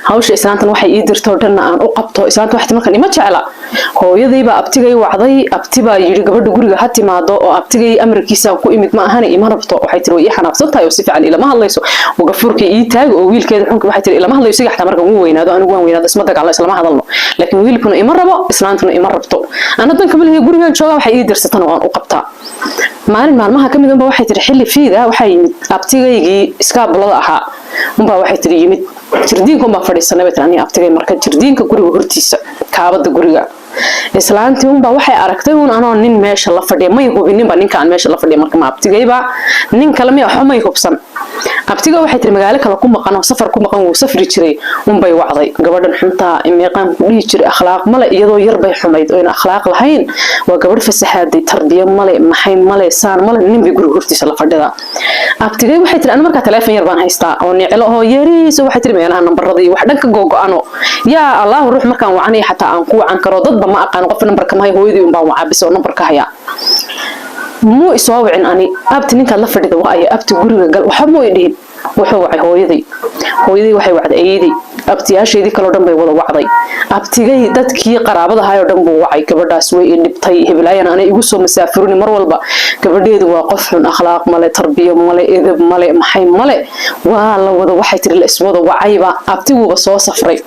hawsha islaantan waxay ii dirto dhanna aan u qabto. Islaanta waxay markan ima jecla. Hooyadaybaa abtigay wacday, abtibaa yidhi, gabadha guriga ha timaado, oo abtigay amarkiisa ku imid ma ahane ima rabto. Waxay tiri, way ii xanaaqsan tahay oo si fiican ilama hadlayso oo gafuurkay ii taago oo wiilkeeda xunka, waxay tiri, ilama hadlayo. Isiga xataa markan wuu weynaado, anigu waan weynaado, isma dagaalno, islama hadalno, laakiin wiilkuna ima rabo, islaantuna ima rabto. Ana danka malihi, gurigan jooga, waxay ii dirsatana waan u qabtaa. Maalin maalmaha ka mid unba, waxay tiri, xilli fiid ah waxaa yimid abtigaygii iskaabulada ahaa unbaa, waxay tiri, yimid. Jirdiinka unbaa fadhiisanay, bay tiri, aniga abtigay marka jirdiinka guriga hortiisa, kaabada guriga. Islaantii unbaa waxay aragtay uun anoo nin meesha la fadhiya. May hubininba ninkaan meesha la fadhiya marka ma abtigayba nin kale miya, waxba may hubsan. Abtiga waxay tiri magaalo kale ku maqan oo safar ku maqan, wuu safri jiray, unbay wacday. Gabadhan xuntaa meeqaan ku dhihi jiray, akhlaaq male, iyadoo yar bay xumayd oo ina akhlaaq lahayn, waa gabadh fasaxaaday, tarbiyo male, maxay male, saan male, nin bay guriga hortiisa la fadhidaa. Abtigay waxay tiri, ana markaa taleefon yar baan haystaa oo niclo oo yariiso, waxay tiri meelaha nambarada iyo wax dhan ka gogo-ano, yaa Allahu, ruux markaan wacanaya xataa aan ku wacan karo dadba ma aqaan, qof nambarka ma hayo, hooyadii un baan wacaa bis oo nambarka haya. Muu isoo wicin ani, "Abti, ninkaad la fadhida waa aya? Abti, guriga gal." Waxba muu i dhihin. Wuxuu wacay hooyaday, hooyaday waxay wacday ayeeday, abtiyaashaydii kaloo dhan bay wada wacday. Abtigay dadkii qaraabada ahaayoo dhan buu wacay. "Gabadhaas way i dhibtay, heblaayana anay igu soo masaafurini mar walba, gabadheedu waa qof xun, akhlaaq male, tarbiyo male, edeb male, maxay male." Waa la wada, waxay tiri, la iswada wacayba. Abtiguuba soo safray,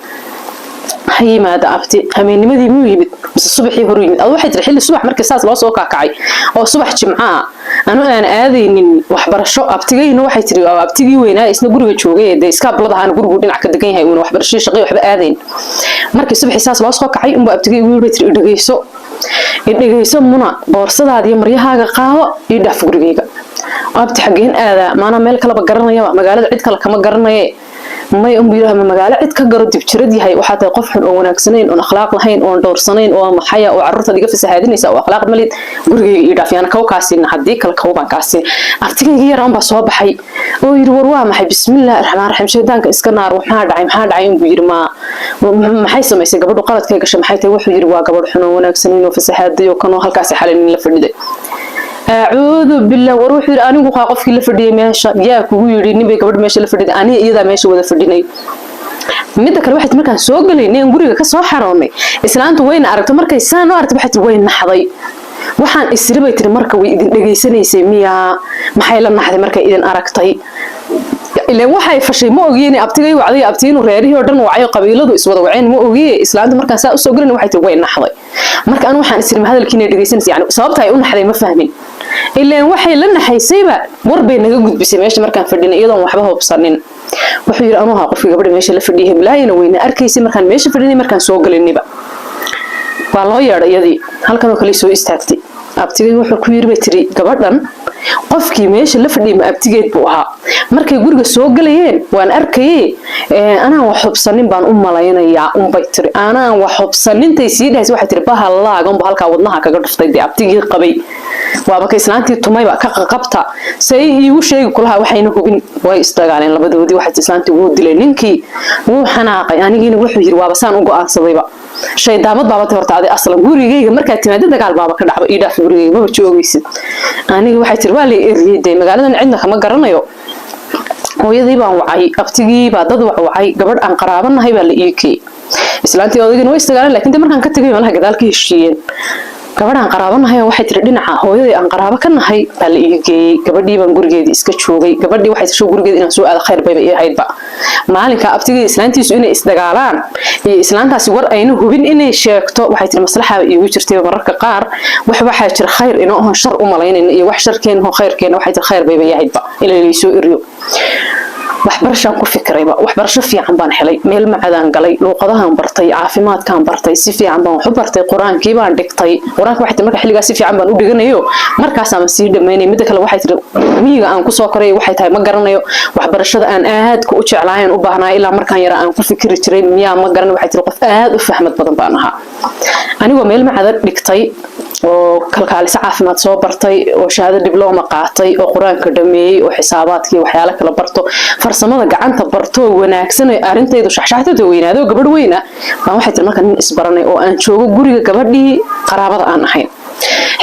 ha yimaada abti. Habeennimadii muu yimid mise subaxii horu yimid? Adu waxay tiri xilli subax markii saas loo soo kaakacay oo subax Jimcaa, anu aan aadaynin waxbarasho. Abtigayna waxay tiri waa abtigii weynaa, isna guriga joogay, dee iskaablada ahaana, gurigu dhinac ka degan yahay, uuna waxbarashadii shaqay waxba aadayn. Markii subaxii saas loo soo kacay unba abtigay ugu yiri, tiri, "Idhegeyso, idhegeyso Muna, boorsadaada iyo maryahaaga qaado, ii dhaaf gurigayga." "Abti, xaggeen aadaa? Maanaa meel kaleba garanayaba, magaalada cid kale kama garanaye." "May," unbu yidhaha, "ma magaalo cid ka garo, dibjirad yahay. Waxaa tahay qof xun oo wanaagsanayn, oon akhlaaq lahayn, oon dhowrsanayn, oo maxaya, oo carruurtaad iga fasahaadinaysa, oo akhlaaq malid. Gurigayga ii dhaaf, yaana kaw kaasiina, haddii kale kaw baan kaasiin." Abtigayga yaraan baa soo baxay oo yidhi, "War waa maxay? Bismillahi raxmaan raxiim, shaydaanka iska naar, maxaa dhacay? Maxaa dhacay?" Unbuu yidhi. "Ma maxay samaysay gabadhu? Qaladkay gashay maxay tahay?" Wuxuu yidhi, "Waa gabadh xun oo wanaagsanayn oo fasahaaday oo kanoo halkaasi xalay nin la fadhiday." Acuudu billah. "War," wuxuu yidhi, "anigu kaa qofkii la fadhiyay meesha. Yaa kugu yidhi nin bay gabadh meesha la fadhiday? Aniga iyadaa meesha wada fadhinay. Midda kale, waxay markaan soo galaynay aan guriga ka soo xaroonnay, islaantu wayna aragto. Markay saan u aragtay, waxay tiri, way naxday. Waxaan isiri," bay tiri, "marka way idin dhegaysanaysay miyaa? Maxay la naxday markay idin aragtay? Ileen waxay fashay ma ogiye. Abtigay wacday, abti inuu reerihii oo dhan wacayo, qabiiladu iswada waceen ma ogiye. Islaanta markaan saa usoo gelin, waxay tiri, way naxday. Marka anu waxaan isiri, ma hadalkiina dhegaysanaysa? Yani sababta ay u naxday ma fahmin. Ileen waxay la naxaysayba war bay naga gudbisay meesha markaan fadhinay, iyadoon waxba hubsanin." Wuxuu yidhi, "Anuu ahaa qofkii gabadha meesha la fadhiyay, heblaayana weyna arkaysay markaan meesha fadhinay, markaan soo gelinniba." Waa loo yeedhay iyadii, halkanoo kale soo istaagtay. Abtigay wuxuu ku yiri, bay tiri, "Gabadhan qofkii meesha la fadhiyay ma abtigeed buu ahaa? Markay guriga soo galayeen waan arkaye, anaan wax hubsanin baan u malaynayaa," unbay tiri. Anaan wax hubsanintay sii dhahaysa, waxay tiri, bahallaaga unba halkaa wadnaha kaga dhuftay. Dee abtigii qabay waaba ka islaantii tumayba, ka qaqabta, say iigu sheegi kulaha waxayna hubin. Way isdagaaleen labadoodii. Waxay islaantii wuu dilay ninkii, wuu xanaaqay. Anigiina, wuxuu yiri, waaba saan u go'aansadayba, shaydaamad baaba tay horta adi aslan. Gurigayga markaad timaado dagaal baaba ka dhacba, ii dhaaf gurigayga, maba joogaysid. Aniga, waxay tiri, waa la eriyey. Dee magaaladan cidna kama garanayo. Hooyadii baan wacay, abtigii baa dad wacwacay, gabadh aan qaraabanahay baa la ii keeyey. Islaantii odaygina way isdagaaleen, laakiin de markaan ka tegay malaha gadaal ka heshiiyeen. Gabadhaan qaraabanahay, waxay tiri, dhinaca hooyadii aan qaraabo ka nahay baa la ii geeyey. Gabadhii baan gurigeedii iska joogay. Gabadhii waxay tiri, gurigeeda inaan soo aado khayr bayba ii ahaydba. Maalinka abtigii islaantiisu inay isdagaalaan iyo islaantaasi war ayna hubin inay sheegto, waxay tiri, maslaxaaba iigu jirtay. Mararka qaar wax waxaa jira khayr inoo ahon shar u malaynayna iyo wax sharkeen ho khayrkeena. Waxay tiri, khayr bayba ii ahaydba in laysoo eriyo. Waxbarashaan ku fikirayba, waxbarasho fiican baan helay, meel macadaan galay, luuqadahaan bartay, caafimaadkaan bartay, si fiican baan wax u bartay, qur-aankii baan dhigtay. Qur-aanka, waxay tiri, marka xilligaas si fiican baan u dhiganayo, markaasaan sii dhamaynay. Midda kale, waxay tiri, miyiga aan kusoo koray, waxay tahay ma garanayo, waxbarashada aan aadka u jeclaayan u baahnaay ilaa markaan yara aan ku fikiri jiray miyaa, ma garanayo. Waxay tiri, qof aad u fahmad badan baan ahaa. Anigoo meel macada dhigtay oo kalkaaliso caafimaad soo bartay oo shahaado diblooma qaatay oo qur-aanka dhameeyey oo xisaabaadkii waxyaalo kala barto, farsamada gacanta barto, wanaagsan, arrintaydu shaxshaxtada weynaado, gabadh weyna baan, waxay tiri, marka nin isbaranay oo aan joogo guriga gabadhii qaraabada aan ahayn.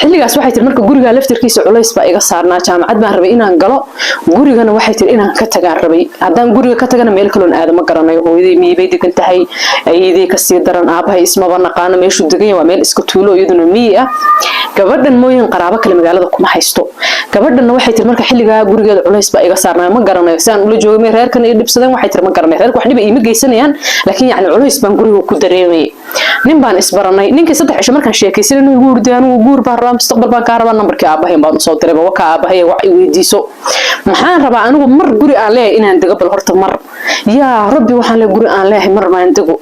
Xilligaas, waxay tiri, marka guriga laftirkiisa culays baa iga saarnaa. Jaamacad baan rabay inaan galo, gurigana, waxay tiri, inaan ka tagaan rabay. Haddaan guriga ka tagana, meel kaloon aado ma garanayo. Hooyaday miyibay degan tahay, ayeeday kasii daran, aabahay ismaba naqaano meeshuu degan yahay, waa meel iska tuulo, iyaduna miyi ah. Gabadhan mooyin qaraabo kale magaalada kuma haysto. Gabadhanna, waxay tiri, marka xilligaa gurigeeda culays baa iga saarnaa, ma garanayo si aan ula joogay. Reerkan ay dhibsadeen, waxay tiri, ma garanayo, reerka wax dhiba iima geysanayaan, laakiin yacni culays baan guriga ku dareemayay. Nin baan isbaranay. Ninkii 3 cisho markaan sheekaysanay, igu yiri, "Anigu guur baan rabaa, mustaqbal baan kaa rabaa." Nambarkii aabahay baan usoo diray. Waka aabahay wax i weydiiso, maxaan rabaa anigu? Mar guri aan leeyahay inaan dego, bal horta mar Yaa Rabbi, waxaan le guri aan leeyahay mar maan dego.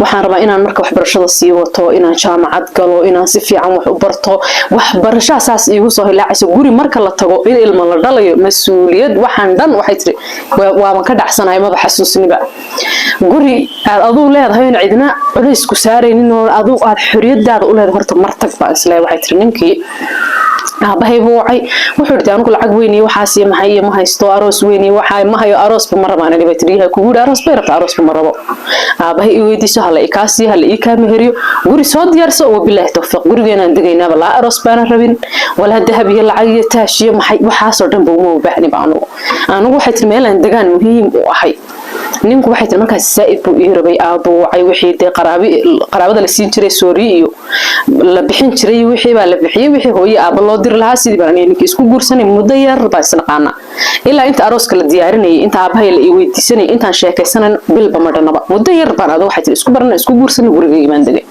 Waxaan rabaa inaan marka waxbarashada sii wato, inaan jaamacad galo, inaan si fiican wax u barto. Waxbarashaa saas iigu soo hilaacayso. Guri marka la tago, in ilmo la dhalayo, mas-uuliyad, waxaan dhan waxay tiri waaban ka dhacsanahay, maba xasuusniba. Guri aad aduu leedahay oon cidna culays ku saaraynin oo aduu aad xoriyadaada u leedahay, horta martag baan isleeyahay. Waxay tiri ninkii aabahay buu wacay. Wuxuu yidhi, anigu lacag weyn iyo waxaas iyo maxay iyo ma haysto, aroos weyn iyo waxaa ma hayo, aroosba ma rabaan ani, bay tiri. Yahay kugu yidhi aroos bay rabtaa, aroosba ma rabo. Aabahay i weydiiso, hala i kaa siiyo, hala ii kaa meheriyo, guri soo diyaarso, wabilaahi tawfiiq. Gurigeenaan degaynaaba, laa aroos baana rabin, walaa dahab iyo lacag iyo taash iyo maxay, waxaasoo dhan ba uma baahniba anugu. Anugu waxay tiri meelaan degaan muhiim u ahay. Ninku waxay tiri markaas zaa'id buu ii rabay. Aabuu wacay, wixii dee qaraabada la siin jiray, sooriye iyo la bixin jiray, wixii baa la bixiyey, wixii hooye aaba loo diri lahaa. Sidii baan aniga ninkii isku guursanay. Muddo yar baa isnaqaana. Ilaa inta arooska la diyaarinayay, inta aabahay la ii weydiisanayay, intaan sheekaysanan, bilba ma dhanaba. Muddo yar baan adigu waxay tiri isku baranay, isku guursanay. Gurigaygii baan degay.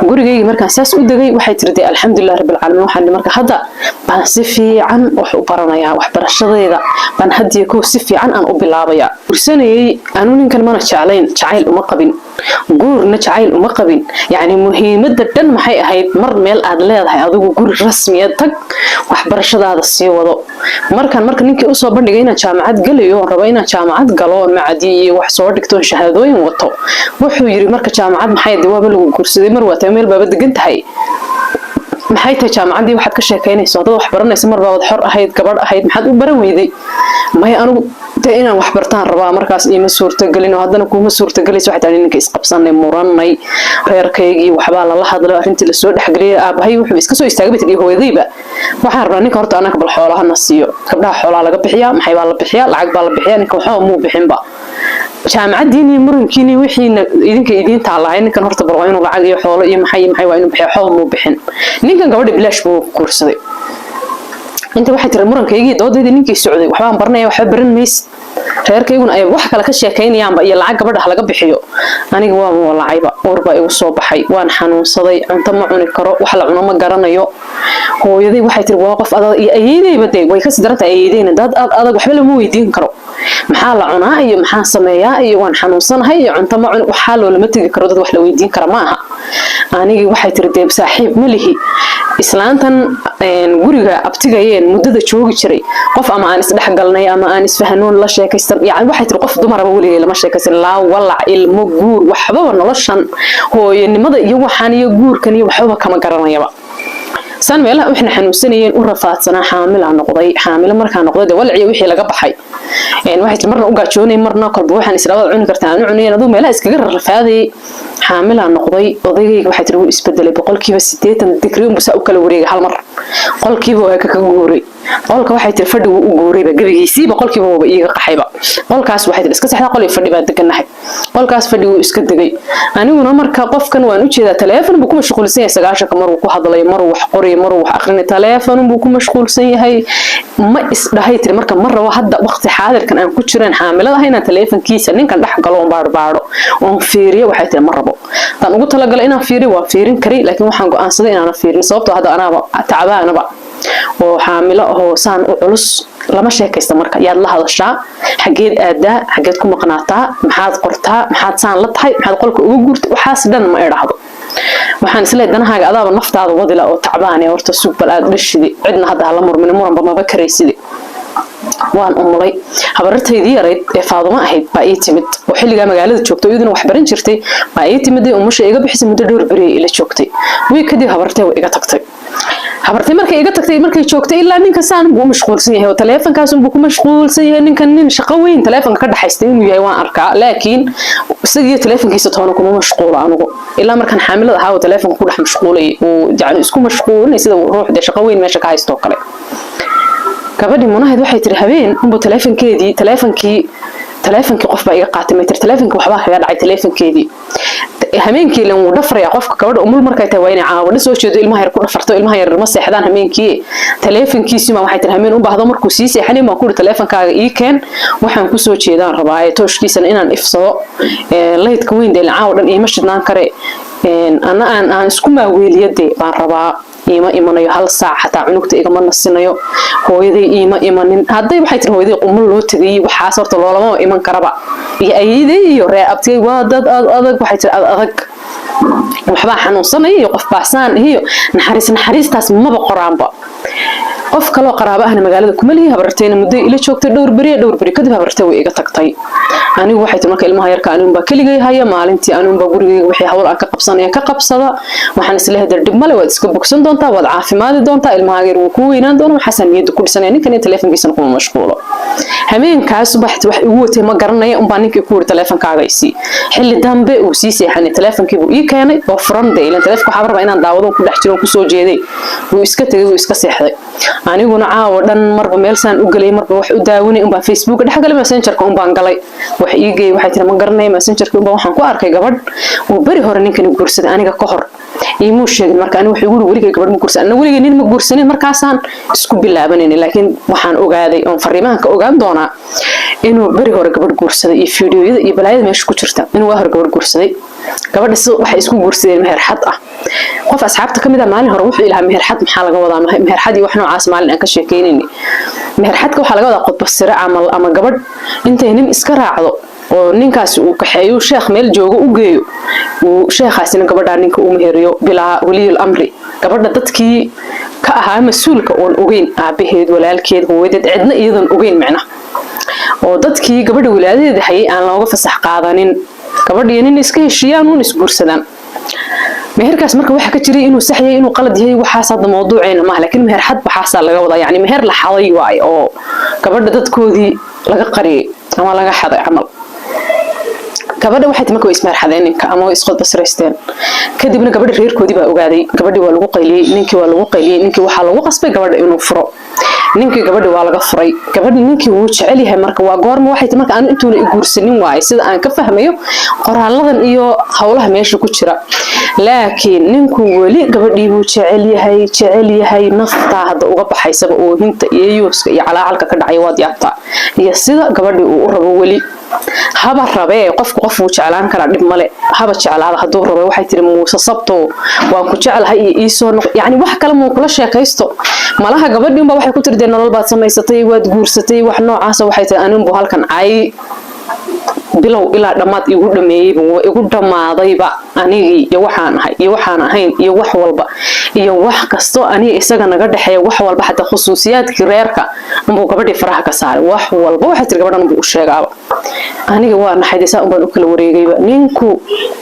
Gurigaygii markaan saas u degay, waxay tiri dee alxamdulilah rabbil caalamiin. Waxaan marka hadda baan si fiican wax u baranayaa, waxbarashadeeda baan hadiyo kow si fiican aan u bilaabayaa. Guursanayay anu ninkan mana jeclayn, jacayl uma qabin, guurna jacayl uma qabin. Yacni muhiimadda dhan maxay ahayd? Mar meel aad leedahay adigu, guri rasmiya tag, waxbarashadaada sii wado. Markaan marka ninkii usoo bandhigay inaan jaamacad galayo, oon rabo inaan jaamacad galo, oon macadi iyo wax soo dhigto, oon shahaadooyin wato, wuxuu yiri, marka jaamacad maxay? De waaba lagu guursaday, mar waa tahay, meel baaba degan tahay, maxay tahay jaamacaddii waxaad ka sheekaynayso? Haddaad wax baranaysa mar baabad xor ahayd, gabadh ahayd, maxaad u baran weyday? Maya, anigu dee inaan wax bartaan rabaa, markaas iima suurtagelin oo haddana kuuma suurtagelayso. Waxay tahay ninka isqabsanay, muranay, reerkaygii waxbaa lala hadlay, arrintii lasoo dhexgeliyay. Aabahay wuxuu iska soo istaagay bay tidhi, hooyadayba, waxaan rabnaa ninka horta anaka bal xoolaha na siiyo. Gabdhaha xoolaha laga bixiyaa, maxay baa la bixiyaa, lacag baa la bixiyaa. Ninka waxba muu bixinba. Jaamacaddiin iyo murankiin iyo wixiina idinka idiin taalahay, ninkan horta bal waa inuu lacag iyo xoolo iyo maxay iyo maxay waa inuu bixiyo. Xoolo muu bixin ninkan, gabadha bilaash buu guursaday. Inta waxay tiri murankaygii, doodaydii ninkii socday, waxbaan baranaya, waxba baran maysid, reerkayguna ay wax kale ka sheekaynayaanba iyo lacag gabadha ha laga bixiyo. Aniga waa walacayba, uur baa igu soo baxay, waan xanuunsaday, cunto ma cuni karo, wax la cuno ma garanayo. Hooyaday waxay tiri waa qof adag, iyo ayeydayba dee way kasii daran tahay. Ayeydayna dad ad adag, waxba lama weydiin karo, maxaa la cunaa iyo maxaan sameeyaa iyo waan xanuunsanahay iyo cunto ma cuni, waxaa loolama tegi karo, dad wax la weydiin kara ma aha. Anigii waxay tiri dee saaxiib ma lihi. Islaantan guriga abtigayeen muddada joogi jiray, qof ama aan isdhexgalnay ama aan isfahanoon la sheekaysan, yani waxay tiri qof dumaraba weligay lama sheekaysan, laa walac, ilmo, guur, waxbaba, noloshan hooyanimada iyo waxaan iyo guurkan iyo waxbaba kama garanayaba. Saan meelaha waxna xanuunsanayeen u rafaadsanaa, xaamila noqday. Xaamilo markaa noqday, dee walciya wixii laga baxay, waxay tiri marna u gaajoonay, marna kolba waxaan israabaad cuni kartaa aan u cunayn, aduu meelaha iskaga rafaadayay. Xaamilaa noqday. Odaygayga waxay tiri wuu isbedelay 80% digri unbu saa u kala wareegay hal mar. Qolkiiba waa kaga guuray qolka. Waxay tiri fadhi wuu u guurayba gebigiisiiba, qolkiiba waaba iiga qaxayba. Qolkaas waxay tiri iska sexdaa, qol iyo fadhi baa deganahay, qolkaas fadhi wuu iska degay. Aniguna marka qofkan waan u jeedaa, taleefon buu ku mashquulsan yahay, 90-ka maruu ku hadlayo, maruu wax qorayo, maruu wax aqrinayo, taleefon buu ku mashquulsan yahay. Ma isdhahay tiri marka ma rabo hadda waqti xaadirkan aan ku jireen xaamilada ah inaan taleefonkiisa ninkan dhex galo oon baadhbaadho oon fiiriyo. Waxay tiri ma rabo. Haddaan ugu talagalay inaan fiiriyo, waan fiirin kari, laakiin waxaan go'aansaday inaanan fiirin, sababtoo hadda anaaba tacbaanaba oo xaamilo ahoo saan u culus, lama sheekaysta. Marka yaad la hadashaa? Xageed aadaa? Xageed ku maqnaataa? Maxaad qortaa? Maxaad saan la tahay? Maxaad qolka uga guurtay? Waxaas dhan ma idhaahdo. Waxaan isleeyahay danahaaga adaaba naftaada wadila oo tacbaane, horta sug bal aad dhashidi, cidna hadda hala murmin, muranba maba karaysidi. Waan umulay. Habarartaydii yarayd ee Faadumo ahayd baa ii timid, oo xilligaa magaalada joogtay, iyaduna wax baran jirtay, baa ii timid. Umusha iga bixisay, muddo dhowr beri ila joogtay. Wiig kadib habartay way iga tagtay. Habartay markay iga tagtay, markay joogtay ilaa ninka saan buu u mashquulsan yahay oo taleefankaas buu ku mashquulsan yahay. Ninkan nin shaqo weyn taleefanka ka dhaxaystay inuu yahay waan arkaa, laakiin isagiyo taleefankiisa toona kuma mashquulo. Anigu ilaa markaan xaamilada ahaa oo taleefanka ku dhex mashquulay, uu yacni isku mashquulinay sida ruux dee shaqo weyn meesha ka haysto oo kale. Gabadhii Munahayd waxay tiri habeen unbuu taleefankeedii, taleefankii qof baa iga qaatay, may tiri taleefankii waxbaa kaga dhacay taleefankeedii. Habeenkii lan wuu dhafrayaa qofka. Gabadha umul markay tahay waa inay caawado soo jeedo, ilmaha yar ku dhafarto, ilmaha yar ma seexdaan habeenkii. Taleefankiisii baa waxay tiri habeen u baahdo, markuu sii seexanay baan ku iri, taleefankaaga ii keen, waxaan kusoo jeedaan rabaa ee tooshkiisana inaan ifsado, laydka weyn dee caawa dhan iima shidnaan kare, ana aan isku maaweeliyade baan rabaa. Iima imanayo hal saac xataa, cunugta igama nasinayo. Hooyaday iima imanin. Hadday, waxay tiri, hooyaday qumul loo tegay, waxaas horta loolama iman karaba, iyo ayeeday iyo reer abtigay waa dad ad adag, waxay tiri, ad adag. Waxbaa xanuunsanaya iyo qof baasaan iyo naxariis, naxariistaas maba qoraanba. Qof kaloo qaraabo ahna magaalada kuma lihi. Habartayna muddo ila joogtay, dhowr beri. Dhowr beri kadib habartay way iga tagtay. Anigu, waxay tiri, marka ilmaha yarka anigunbaa keligay haya. Maalintii anigunbaa gurigayga wixii hawl aan ka qabsanaya ka qabsada. Waxaan isleeyahay, dar dhib male, waad iska bogsan doontaa, waad caafimaadi doontaa, ilmahaaga yar wuu kuu weynaan doona. Waxaasaan niyadda ku dhisanaya. Ninkan iyo teleefonkiisana kuma mashquulo. Habeenkaas subax wax igu watay ma garanaya, unbaa ninkii ku yiri, "Teleefonkaaga isii." Xilli dambe uu sii seexanay, teleefonkii buu ii keenay oo furan. Dee ilan teleefonka waxaa rabaa inaan daawado, ku dhex jiro, kusoo jeeday. Wuu iska tegay, wuu iska seexday. Aniguna caawa dhan marba meel saan u gelay, marba wax u daawanay, unbaan Facebooka dhex galay. Messengerka unbaan galay. Wax ii geeyay, waxay tiri, ma garanaya. Messengerka unbaan waxaan ku arkay gabadh uu beri hore ninkani guursaday, aniga ka hor. Iimuu sheegin. Marka aniga wuxuu igu yiri, "Weligay gabadh ma guursan, anna weligay nin ma guursanin." Markaasaan isku bilaabanayna, laakiin waxaan ogaaday oon fariimahan ka ogaan doonaa inuu beri hore gabadh guursaday, iyo fiidiyoyada iyo balaayada meesha ku jirta, inuu waa hore gabadh guursaday. Gabadha si waxay isku guursadeen meherxad ah. Qof asxaabta ka mid ah maalin hore wuxuu ilahaa, "Meherxad maxaa laga wadaa?" Meherxad iyo wax noocaas maalin aan ka sheekeynayni. Meherxadka waxaa laga wadaa qodba sire camal, ama gabadh intay nin iska raacdo oo ninkaasi uu kaxeeyo, sheekh meel joogo u geeyo, uu sheekhaasina gabadhaa ninka u meheriyo bilaa waliyul amri, gabadha dadkii ka ahaa mas-uulka oon ogeyn, aabaheed, walaalkeed, hooyadeed, cidna iyadoon ogeyn micnaha, oo dadkii gabadha wilaadadeeda hayay aan looga fasax qaadanin, gabadha iyo nin iska heshiiyaan uun isguursadaan. Meherkaas marka waxa ka jiray, inuu sax yahay, inuu qalad yahay, waxaas hadda mawduuceena maaha, laakiin meher xad waxaasaa laga wadaa, yacni meher la xaday waaye oo gabadha dadkoodii laga qariyay ama laga xaday camal. Gabadha waxay marka way ismeherxadeen ninka ama way isqodbasiraysteen. Kadibna gabadha reerkoodii baa ogaaday. Gabadhii waa lagu qayliyey, ninkii waa lagu qayliyey. Ninkii waxaa lagu qasbay gabadha inuu furo. Ninkii gabadhi waa laga furay. Gabadhi ninkii wuu jecel yahay. Marka waa goorma? Waxay marka aanu intuuna i guursanin waaye, sida aan ka fahmayo qoraaladan iyo howlaha meesha ku jira. Laakiin ninku weli gabadhii buu jecel yahay, jecel yahay. Naftaa hadda uga baxaysaba, oohinta iyo yuuska iyo calaacalka ka dhacay waad yaabtaa, iyo sida gabadhii uu u rabo. Weli haba rabee, qofku qof wuu jeclaan karaa, dhib male, haba jeclaada hadduu rabo. Waxay tiri, "Muuse sabto, waan ku jeclahay iyo iisoo noq." Yacni wax kale muu kula sheekaysto malaha. Gabadhii unbaa waxay ku tiri, "Dee nolol baad samaysatay, waad guursatay," wax noocaasa. Waxay tiri, "Aninbu halkan cay bilow ilaa dhammaad igu dhameeyeyba, waa igu dhammaadayba anigii, iyo waxaan ahay iyo waxaan ahayn iyo wax walba iyo wax kastoo aniga isaga naga dhexeeya, wax walba, xataa khusuusiyaadkii reerka unbuu gabadhii faraha ka saaray, wax walba." Waxay tiri, gabadhan unbuu u sheegaaba. Aniga waa naxay, saa unbaan u kala wareegayba. Ninku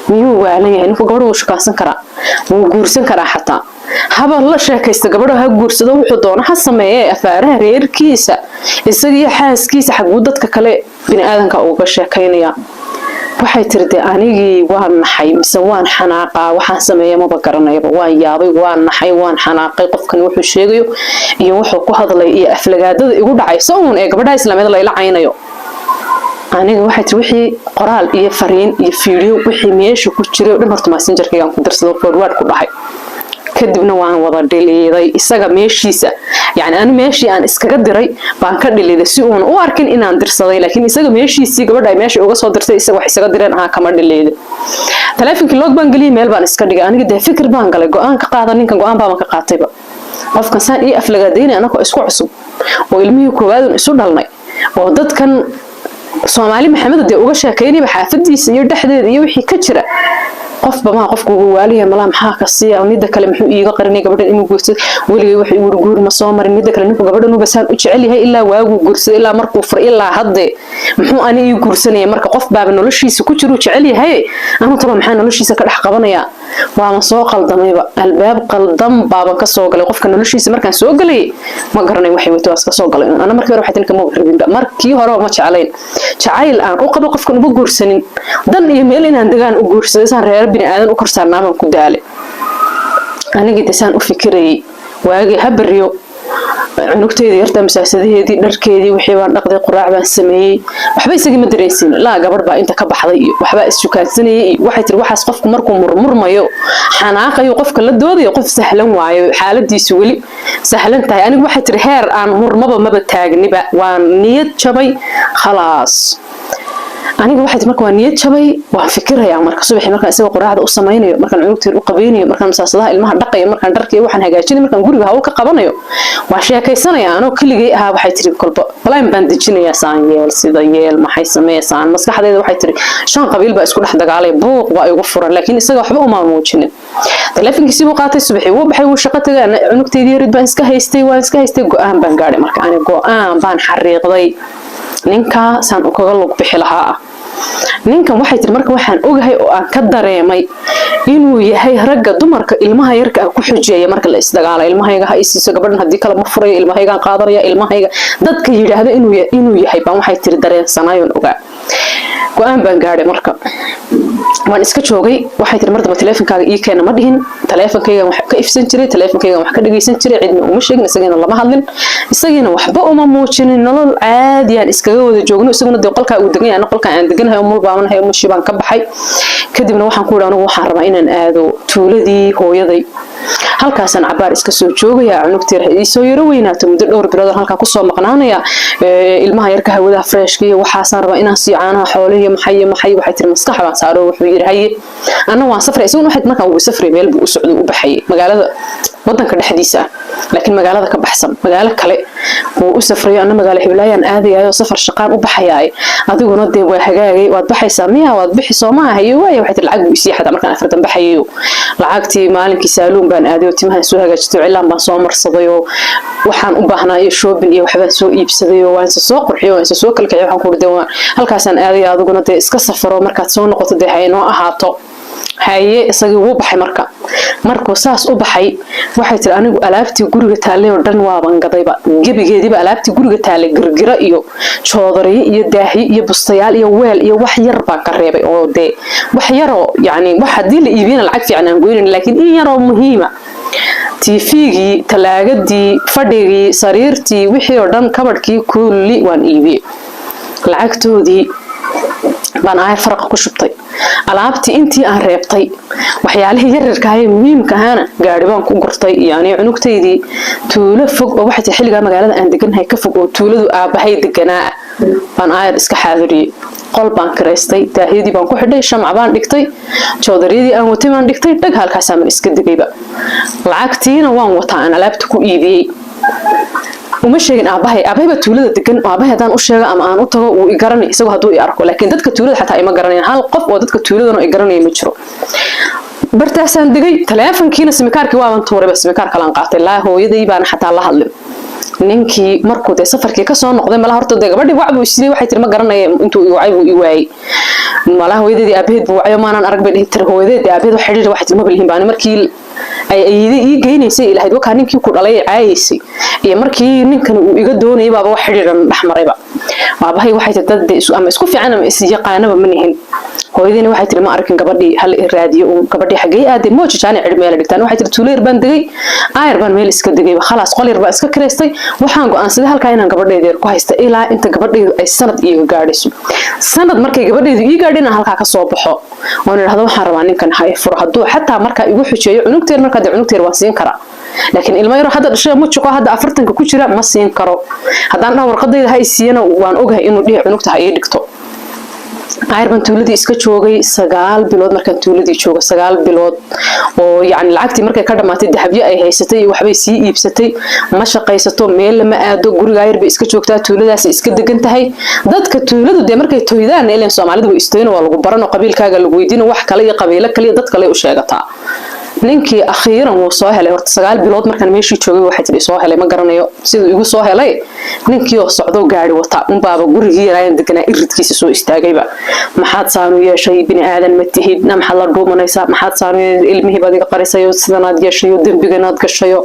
miyuu waalan yahay? Ninku gabadha wuu shukaansan karaa, wuu guursan karaa, xataa haba la sheekaysta gabadho, ha guursado, wuxuu doono ha sameeye. Afaaraha reerkiisa, isagiyo xaaskiisa, xaguu dadka kale bini-aadanka uga sheekaynaya? Waxay tiri, "Dee anigii waan naxay mise waan xanaaqaa, waxaan sameeya maba garanayaba. Waan yaabay, waan naxay, waan xanaaqay. Qofkani wuxuu sheegayo iyo wuxuu ku hadlay iyo aflagaadada igu dhacayso uun ee gabadhaha islaameed layla caynayo aniga." Waxay tiri, wixii qoraal iyo fariin iyo fiidiyo, wixii meesha ku jiray oo dhan, horta Messengerkaygaan ku dirsado, forward ku dhahay. Kadibna waan wada dhiliiday isaga meeshiisa. Yani anu meeshii aan iskaga diray baan ka dhiliiday, si uuna u arkin inaan dirsaday. Laakiin isaga meeshiisii, gabadha ay meesha uga soo dirtay, isaga wax isaga direen ahaa, kama dhiliiday. Taleefonkii lock baan geliyey, meel baan iska dhigay. Aniga dee fikir baan galay, go-aan ka qaada ninkan. Go-aan baaban ka qaatayba, qofkan saan ii aflagaadaynay, anagoo isku cusub oo ilmihii koowaadun isu dhalnay, oo dadkan Soomaali Maxamed dee uga sheekaynayba xaafadiisa iyo dhexdeeda iyo wixii ka jira. Qofba maa, qofku ugu waaliya malaa, maxaa ka siiya? Midda kale, muxuu iiga qarinay gabadhan inuu guursado? Weligay wuxuu igu guur ma soo marin. Midda kale, ninku gabadhan uba saan u jecel yahay ilaa waaguu guursaday, ilaa markuu furay, ilaa hadde, muxuu ani ii guursanaya? Marka qof baaba noloshiisa ku jiruu jecel yahay, anu talo maxaa noloshiisa ka dhex qabanaya? Waama soo qaldamayba, albaab qaldan baaban ka soo galay qofka noloshiisa. Markaan soo galay ma garanay waxay wato, waas ka soo galay. Ana markii hore waxay tinka ma rabinba, markii horeba ma jeclayn. Jacayl aan u qabo qofkan uma guursanin, dan iyo meel inaan degaan u guursaday, saan reer bini aadan u korsaarnaa baan ku daalay. Anigii de saan u fikirayay, waagii ha beriyo, cunugteyda yartaa masaasadaheedii, dharkeedii, wixii baan dhaqday, quraac baan sameeyey. Waxba isagii ma dareensiin laa gabadh baa inta ka baxday iyo waxbaa isjukaansanayay. Iyo waxay tiri, waxaas qofku markuu murmurmayo, xanaaqayo, qofka la doodayo, qof sahlan waayo, xaaladiisu weli sahlan tahay. Anigu, waxay tiri, heer aan murmaba maba taagniba, waan niyad jabay, khalaas. Aniga waxay tii marka waa niyad jabay, waan fikirayaa. Marka subaxii markaan isaga quraacda u samaynayo, markaan cunugteer u qabeynayo, markaan masaasadaha ilmaha dhaqayo, markaan dharkiyo waxaan hagaajinayo, markaan guriga hawl ka qabanayo, waan sheekaysanaya anoo keligay ahaa. Waxay tiri kolba plan baan dejinayaa, saan yeel, sida yeel, maxay sameeysaan. Maskaxdayda waxay tiri shan qabiil baa isku dhex dagaalay, buuq baa igu furan, laakiin isaga waxba uma muujinin. Taleefankiisii buu qaatay, subaxii wuu baxay, wuu shaqo tagay. Cunugteydii yarid baan iska haystay, waan iska haystay. Go'aan baan gaadhay marka, ani go'aan baan xariiqday ninkaa saan kaga lug bixi lahaa ah. Ninkan waxay tiri marka waxaan ogahay oo aan ka dareemay inuu yahay ragga dumarka ilmaha yarka ah ku xujeeya marka la isdagaala. Ilmahayga ha isiiso gabadhan, haddii kale ma furayo, ilmahaygaan qaadanaya, ilmahayga dadka yidhaahdo inuu yahay baan waxay tiri dareensanayoon ogaa. Go'aan baan gaadhay marka, waan iska joogay. Waxay tiri mar damba taleefonkaaga ii keena ma dhihin. Taleefonkaygan wax ka ifsan jiray, taleefonkaygan wax ka dhagaysan jiray, cidna uma sheegin, isagiina lama hadlin, isagiina waxba uma muujinin. Nolol caadiyaan iskaga wada joogno. Isaguna dee qolkaa uu degan yahay, ana qolkaan aan deganahay, umul baamanahay, umushii baan ka baxay. Kadibna waxaan ku yidhi anigu waxaan rabaa inaan aado tuuladii hooyaday, halkaasaan cabaar iska soo joogaya, cunugteer ha ii soo yaro weynaato, muddo dhowr bilood halkaa kusoo maqnaanaya, ilmaha yarka hawadaha freshka iyo waxaasaan rabaa inaan siiyo, caanaha xoolihi, maxay maxay. Waxay tiri maskax baan saaro. Wuxuu yidhi haye, anna waan safray. Isaguna waxay markaa wuu safray, meel buu u socday, u baxayay magaalada wadanka dhexdiisa ah, laakiin magaalada ka baxsan, magaalo kale wuu u safrayo. Anna magaalo hiwlaayaan aadayayo, safar shaqaan u baxayaay. Adiguna dee waa hagaagay, waad baxaysaa miya? Waad bixi soo maaha? Haye waaya. Waxay tiri lacag buu isii xataa markaan afartan baxayayo. Lacagtii maalinkii saaluun baan aaday oo timahan soo hagaajistay oo cilaan baan soo marsaday oo waxaan u baahnaa iyo shopping iyo waxbaan soo iibsaday oo waan isa soo qurxiyo, waan isa soo kalkiciyo. Waxaan ku uri dee halkaasaan aadaya, adiguna dee iska safaro, markaad soo noqoto dee ha inoo ahaato. Haye, isagii wuu baxay. Marka markuu saas u baxay, waxay tiri anigu alaabtii guriga taallay oo dhan waaban gadayba, gebigeediiba alaabtii guriga taallay, girgira iyo joodariyo iyo daahyo iyo bustayaal iyo weel iyo wax yar baan ka reebay, oo dee wax yaroo yacni wax haddii la iibiyana lacag fiican aan goynayn, laakiin in yaroo muhiima, TV-gii, talaagadii, fadhigii, sariirtii, wixii oo dhan, kabadhkii, kulli waan iibiyey. Lacagtoodii baan aayar faraqa ku shubtay. Alaabtii intii aan reebtay, waxyaalihii yaryarka ahaye muhiimka ahaana, gaari baan ku gurtay iyo aniga cunugtaydii tuulo fog oo waxay tahay xilligaa magaalada aan deganahay ka fog oo tuuladu aabbahay deganaa baan aayar iska xaadiriyey. Qol baan kiraystay, daahiyadii baan ku xidhay, shamc baan dhigtay, joodariyadii aan watay baan dhigtay, dhag, halkaasaaman iska degayba. Lacagtiina waan wataa aan alaabta ku iibiyey. Uma sheegin aabahay. Aabahay baa tuulada degan. Aabahay haddaan u sheego ama aan u tago, wuu i garanay isagoo hadduu i arko, laakiin dadka tuulada xataa ima garanayan. Hal qof oo dadka tuuladana i garanaya ma jiro. Bartaasaan degay. Taleefankiina simikaarkii waaban tuurayba, simikaar kalaan qaatay. Laa hooyaday baana xataa la hadlin. Ninkii markuu dee safarkii kasoo noqday, malaha horta dee gabadhii wac buu isidey. Waxay tiri ma garanaya intuu i wacay buu i waayey. Malaha hooyadeedii aabaheed buu wacayo, maanaan arag bay dhihi tiri. Hooyadeed dee aabaheed wax xidhiir waxay tiri maba lihin baani. Markii ay ayeeday ii geynaysay, ilahayd wakaa ninkii ku dhalay caayaysay, iyo markii ninkan uu iga doonayay baaba wax xidhiiran dhex marayba. Aabahay waxay tiri dad dee ama isku fiican ama is yaqaanaba ma nihin. Hooyadiina waxay tiri ma arkin gabadhii, hal i raadiyo uun gabadhii xaggee aaday, mooji jaani cidh meel dhigtaan. Waxay tiri tuulo yar baan degay, aayar baan meel iska degay, khalaas, qol yar baan iska kireystay. Waxaan go'aansaday halkaa inaan gabadhayda yar ku haysta ilaa inta gabadhaydu ay sanad iiga gaadhayso. Sanad markay gabadhaydu ii gaadho inaan halkaa ka soo baxo oon idhahdo waxaan rabaa ninkan ha i furo. Hadduu xataa markaa igu xujeeyo cunugteer, markaa dee cunugteer waan siin karaa, laakiin ilmo yaro hadda dhashay mujuqo hadda 40-ka ku jira ma siin karo. Haddaan dhaho warqadayda ha i siiyana, waan ogahay inuu dhihi cunugta ha ii dhigto. Ayar baan tuuladii iska joogay 9 bilood. Markaan tuuladii joogo 9 bilood oo yacni lacagtii markay ka dhamaatay, dahabyo ay haysatay iyo waxbay sii iibsatay. Ma shaqaysato, meel lama aado, gurigaa yar bay iska joogtaa, tuuladaasi iska degan tahay. Dadka tuuladu dee markay toydaan, ileen Soomaalidu way istoyna, waa lagu barano, qabiilkaaga lagu weydiino, wax kale iyo qabiilo kale iyo dad kale u sheegataa. Ninkii akhiiran wuu soo helay. Horta 9 bilood markaan meeshii joogay, waxay tidhi soo helay, ma garanayo siduu igu soo helay. Ninkii oo socdo gaari wata unbaaba gurigii yaraayan deganaa iridkiisa soo istaagayba. Maxaad saanu yeeshay? Bini aadan ma tihid? Na maxaad la dhuumanaysaa? Maxaad saanu ilmihii baad iga qarisayo, sidanaad yeeshayo, dembiganaad gashayo?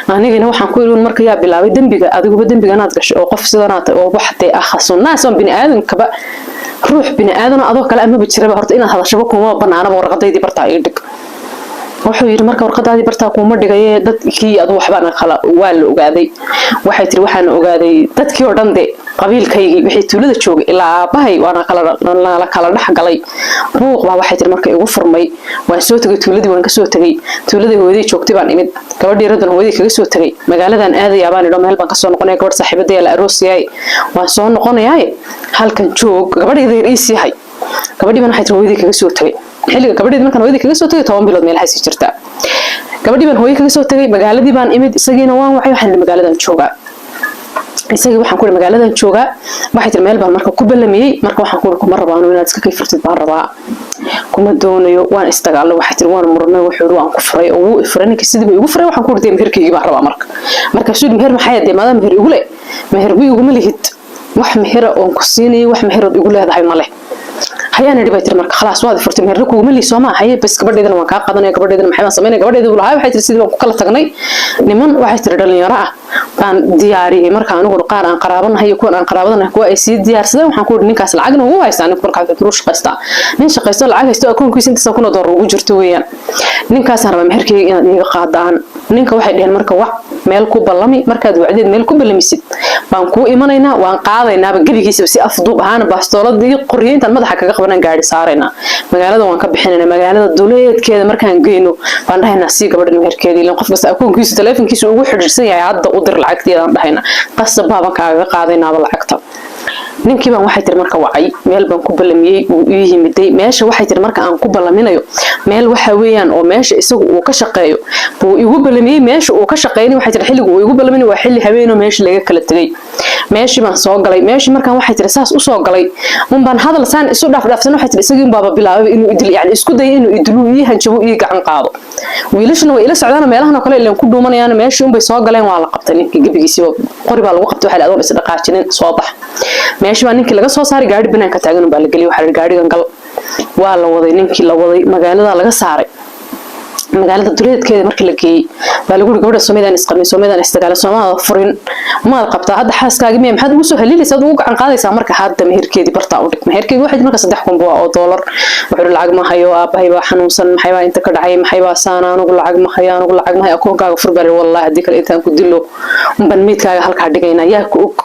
Anigana waxaan ku idhi marka yaa bilaabay dembiga? Adiguba dembiganaad gashay oo qof sidanaad oo wax dee akhasunnaas oon bini aadankaba, ruux bini aadanoo adoo kale amaba jiraba. Horta inaad hadashaba kuma banaanaba. Warqadaydii bartaa ii dhig. Wuxuu yidhi marka warqadaadii bartaa kuuma dhigaye, dadkii adu waxbaana kala waa la ogaaday. Waxay tiri waxaana ogaaday dadkii oo dhan de. Qabiilkaygii wixii tuulada joogay ilaa aabahay waana kala kala dhex galay. Buuq baa, waxay tiri, marka igu furmay. Waan soo tegay tuuladii, waan kasoo tegay tuuladii hooyadii joogtay baan imid. Gabadhii radan hooyadii kaga soo tegay. Magaaladan aadayaa baan idho, meel baan kasoo noqonaya, gabadh saaxiibadaya la aroosiyay, waan soo noqonayaa, halkan joog, gabadhayda yar ii sii hay. Gabadhii baan, waxay tiri, hooyadii kaga soo tegay. Xilliga gabadheedi markaan hooyadii kaga soo tegay 10 bilood meelahaasi jirtaa. Gabadhii baan hooyo kaga soo tegay, magaaladii baan imid. Isagiina waan wacay, waxaan magaaladan joogaa. Isagii waxaan ku magaaladan joogaa. Waxay tiri, meel baan marka ku ballamiyey. Marka waxaan ku kuma rabaa inaad iska kay furtid baan rabaa, kuma doonayo. Waan isdagaalnay, waxay tiri, waan murnay. Wuxuu yidhi waan ku furay oo wuu ifuray ninkii, sidii buu igu furay. Waxaan ku yidhi meherkaygii baan rabaa. Marka markaasuu yidhi, meher maxay dee? Maadaa meher igu le? Meher bu iguma lihid, wax mehera oon ku siinayay, wax meherood igu leedahay ma leh. Hayaan idhi, bay tiri. Marka khalaas, waad furtay, meherna kuguma lii, soo maa? Haye, bas, gabadheydana waan kaa qadanaya. Gabadheydana maxay baan samaynaya? Gabadheeda buu lahaa. Waxay tiri, sidii baan ku kala tagnay. Niman, waxay tiri, dhalinyaro ah baan diyaariyey. Marka aniguna qaar aan qaraabanahay iyo kuwan aan qaraabadanahay, kuwa ay sii diyaarsadeen. Waxaan ku idhi, ninkaas lacagna ugu haystaa. Ninku markaa wuxuu shaqaystaa, nin shaqaysto, lacag haysto, akoonkiisa intaas kun oo doolar ugu jirto weeyaan. Ninkaasaan rabaa meherkeyga inaad iiga qaadaan. Ninka waxay dheheen, marka wac, meel ku ballami. Markaad wacdeed meel ku ballamisid baan kuu imanaynaa, waan qaadaynaaba gebigiisaba si afduub ahaana, baastooladii qoryo intaan madaxa kaga qabanaan gaari saaraynaa, magaalada waan ka bixinaynaa. Magaalada duleedkeeda markaan geyno baan dhahaynaa, sii gabadhan meherkeedii. Ilan qof kasta akoonkiisu taleefonkiisu ugu xidhiidhsan yahay, hadda u dir lacagteedaan dhahaynaa, qasab baaban kaagaga qaadaynaaba lacagta. Ninkii baan, waxay tiri, marka wacay, meel baan ku ballamiyey, wuu ii yimiday meesha. Waxay tiri, marka aan ku ballaminayo meel waxa weeyaan oo meesha isagu uu ka shaqeeyo buu igu ballamiyey. Meesha uu ka shaqeynay, waxay tiri, xilligu uu igu ballaminay waa xilli habeenoo meesha laga kala tegay. Meeshii baan soo galay. Meeshii markaan, waxay tiri, saas usoo galay un baan hadal saan isu dhaafdhaafsan, waxay tiri, isagii unbaaba bilaabay inuu idil, yani isku dayay inuu idilu, ii hanjabo, ii gacan qaado. Wiilashuna way ila socdaan, meelahan oo kale ilan ku dhuumanayaan. Meeshii unbay soo galeen, waa la qabtay ninkii gebigiisiiba, qori baa lagu qabtay. Waxaa la adoon isdhaqaajinin soo bax. Meeshii baa ninkii laga soo saaray, gaari banaanka taagan baa la geliyay. Waxaa la yidhi, gaarigan gal. Waa la waday ninkii, la waday, magaalada laga saaray. Magaalada duleedkeeda markii la geeyey baa lagu yiri, gabadha Soomaalidan isqabin, Soomaalidan isdagaala, Soomaalida furin maad qabtaa? Hadda xaaskaagi miya? Maxaad ugu soo haliilaysaa, ugu gacan qaadaysaa? Marka hadda meherkeedii bartaa u dhig. Meherkeedii waxay marka 3000 buu oo doolar. Wuxuu lacag ma hayo, aabahay baa xanuunsan, maxay baa inta ka dhacay, maxay baa saana, anigu lacag ma hayo, anigu lacag ma hayo. Akoonkaaga fur baa, wallahi haddii kale intaan ku dilo unbaan meydkaaga halkaa dhigaynaa, yaa ku og.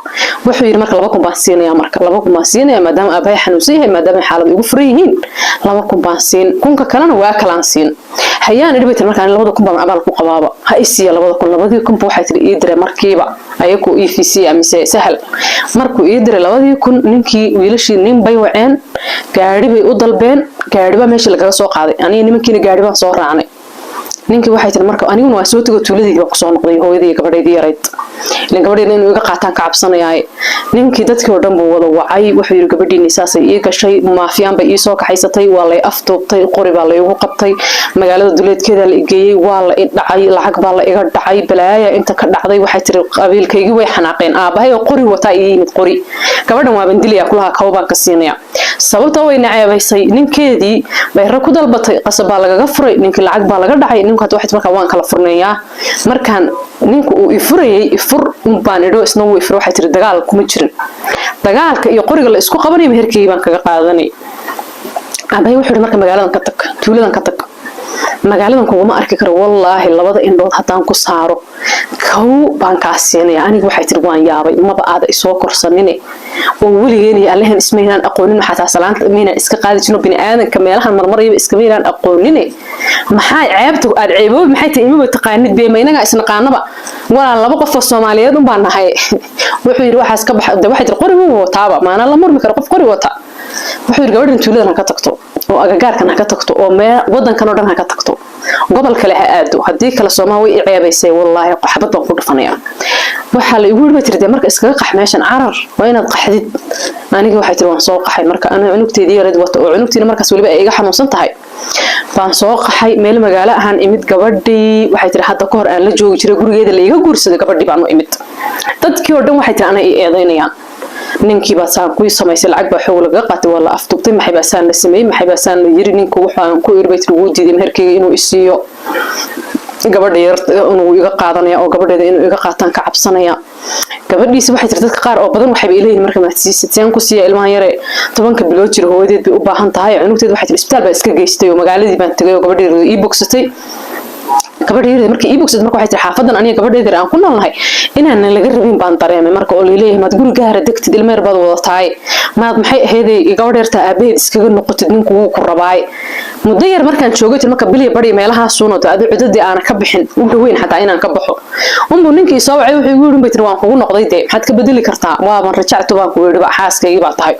Wuxuu yidhi, marka 2000 baan siinayaa, marka 2000 baan siinayaa, maadaama aabahay xanuunsan yahay, maadaama xaalad igu furan yihiin, 2000 baan siin, kunka kalena waa kalaan siin. Hayaan idhi, bay tiri, markaan 2000 baan abaal ku qabaaba, ha i siiya 2000. 2000 waxay tiri ii diray markiiba ayagu EVC mise Sahal. Markuu ii diray 2000 ninkii, wiilashii nin bay waceen, gaari bay u dalbeen, gaari baa meeshii lagaga soo qaaday. Aniga nimankiina gaari baan soo raacnay. Ninkii, waxay tiri, marka aniguna waa soo tego, tuuladaydi baan kusoo noqday, hooyadii, gabadhaydii yarayd, ilan gabadheeda inuu iga qaataan ka cabsanayaaye. Ninkii dadkii oo dhan buu wada wacay. Wuxuu yidhi, gabadhiini saasay ii gashay, maafiyaan bay ii soo kaxaysatay, waa lay afduubtay, qori baa laygu qabtay, magaalada duleedkeeda la igeeyey, waa la i dhacay, lacag baa la iga dhacay, balaaya inta ka dhacday. Waxay tiri, qabiilkaygii way xanaaqeen, aabahay oo qori wataa ii yimid, qori, gabadhan waaban dilaya kulaha, kabo baan ka siinaya, sababta way naceebaysay, ninkeedii bayra ku dalbatay, qasab baa lagaga furay ninkii, lacag baa laga dhacay. Ninku hadda waxay markaa waan kala furnayaa. Markaan ninku uu ifurayay, ifur baan idho, isna wuu ifuray. Waxay tiri, dagaal kuma jirin, dagaalka iyo qoriga la isku qabanaya meherkeygii baan kaga qaadanay. Abahay wuxuu yidhi, marka magaaladan ka tag, tuuladan ka tag, magaaladan kuguma arki karo, wallaahi labada indhood haddaan ku saaro kow baan kaa siinaya. Aniga, waxay tiri, waan yaabay, maba aada isoo korsanine oo weligeen iyo allahan ismaynaan aqoonin, xataa salaanta maynaan iska qaadi jirno, bini aadanka meelahan marmarayaba iskamaynaan aqoonine, maxaa ceebta aad ceeboobi? Maxay tahay? Imaba taqaanid bee, ma inagaa isnaqaanaba? Walaa laba qof oo Soomaaliyeed un baan nahay. Wuxuu yidhi, waxaas ka bax. Waxay tiri, qori wuu wataaba, maanaa la murmi karo qof qori wata. Wuxuu yidhi, gabadhan tuuladan ha ka tagto oo agagaarkan ha ka tagto oo mee wadankan oo dhan ha ka tagto, gobol kale ha aado, haddii kale Soomaa way i ceebaysay, wallaahi xabad baan ku dhufanaya. Waxaa la igu yidhi, bay tiri, dee marka iskaga qax meeshan, carar, waa inaad qaxdid. Aniga, waxay tiri, waan soo qaxay. Marka aniga cunugteedii yareed wata oo cunugtiina markaas weliba ay iga xanuunsan tahay baan soo qaxay. Meel magaalo ahaan imid. Gabadhii, waxay tiri, hadda ka hor aan la joogi jiray, gurigeeda la iga guursaday, gabadhii baan u imid. Dadkii oo dhan, waxay tiri, anay i eedaynayaan, ninkii baa saan ku samaysay, lacag baa xoog lagaga qaatay, waa la afduubtay, maxay baa saan la sameeyey, maxay baa saan la yiri. Ninku waxaan ku iri, bay tiri, wuu diiday meherkeyga inuu isiiyo, gabadha yar inuu iga qaadanaya oo gabadheeda inuu iga qaataan ka cabsanaya. Gabadhiisi, waxay tiri, dadka qaar oo badan waxayba ileeyihin, marka maadsiisid, seen ku siiya ilmahan yare 10-ka bilood jira? Hooyadeed bay u baahan tahay cunugteed. Waxay tiri, isbitaal baa iska geystay oo magaaladii baan tegay oo gabadheedu ii bogsatay. Gabadheeda markay ii bogsatay, marka waxay tiri, xaafadan aniga gabadheeda aan ku noolnahay inaanan laga rabin baan dareemay. Marka oo laleeyahay, maad guri gaara degtid, ilmo yar baad wadataay, maad maxay ahaydey gabadh yartaa aabaheed iskaga noqotid, ninku wuu ku rabaay. Muddo yar markaan joogay, tir, marka bilya bari meelahaasuuna adi cudadii aana ka bixin u dhoweyn xataa inaan ka baxo, unbuu ninkii soo wacay. Wuxuu igu yidhi, bay tiri, waan kugu noqday dee, maxaad ka bedeli kartaa? Waaban rajactu baan ku yidhi, xaaskaygii baa tahay.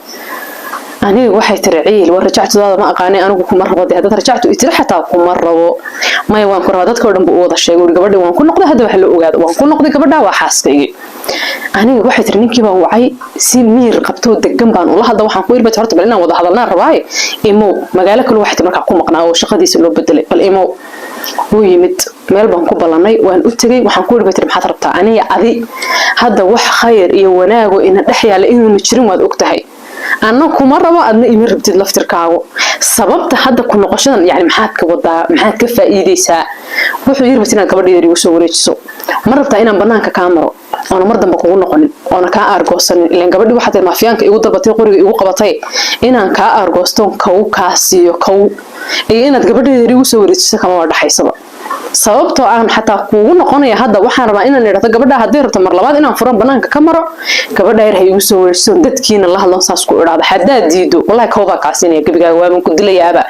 Aniga waxay tiri, ciil war rajactudaada ma aqaanay, anigu kuma rabo dee. Haddaad rajactu itiri xataa kuma rabo. Maya, waan ku rabaa. Dadka oo dhan buu u wada sheegay. Uri, gabadhi waan ku noqday, hadda wax la ogaado, waan ku noqday, gabadhaa waa xaaskaygii. Aniga waxay tiri, ninkii baan wacay, si miir qabtoo degan baan ula hadla. Waxaan ku yiri, horta bal inaan wada hadalnaan rabaaye, imow magaalo kale. Waxay tiri markaa ku maqnaa oo shaqadiisa loo bedelay, bal imow. Wuu yimid, meel baan ku ballanay, waan u tegey. Waxaan ku yiri, bay tiri, maxaad rabtaa? Aniga adi hadda wax khayr iyo wanaago ina dhex yaala inuuna jirin waad og tahay. Anna kuma rabo, adna ima rabtid laftirkaagu. Sababta hadda ku noqoshadan yani maxaad ka wadaa? Maxaad ka faa'iideysaa? Wuxuu yiri, bas inaad gabadheeda igu soo wareejiso. Ma rabtaa inaan banaanka kaa maro oona mar dambe kugu noqonin oona kaa aargoosanin? Ilaan gabadhii waxaa tiri maafiyaanka igu dalbatay, qoriga igu qabatay, inaan kaa aargoostoon kow kaa siiyo kow iyo inaad gabadheeda igu soo wareejiso kama dhaxaysaba. Sababtoo aan xataa kuugu noqonaya hadda, waxaan rabaa inaan idhahdo gabadha hadday rabto mar labaad inaan furan banaanka ka maro, gabadha yar ha igu soo wareejiso, dadkiina la hadlon, saas ku idhaahdo. Haddaad diido, wallahi kowbaa kaasinaya gebigaaga, waaban ku dilayaaba.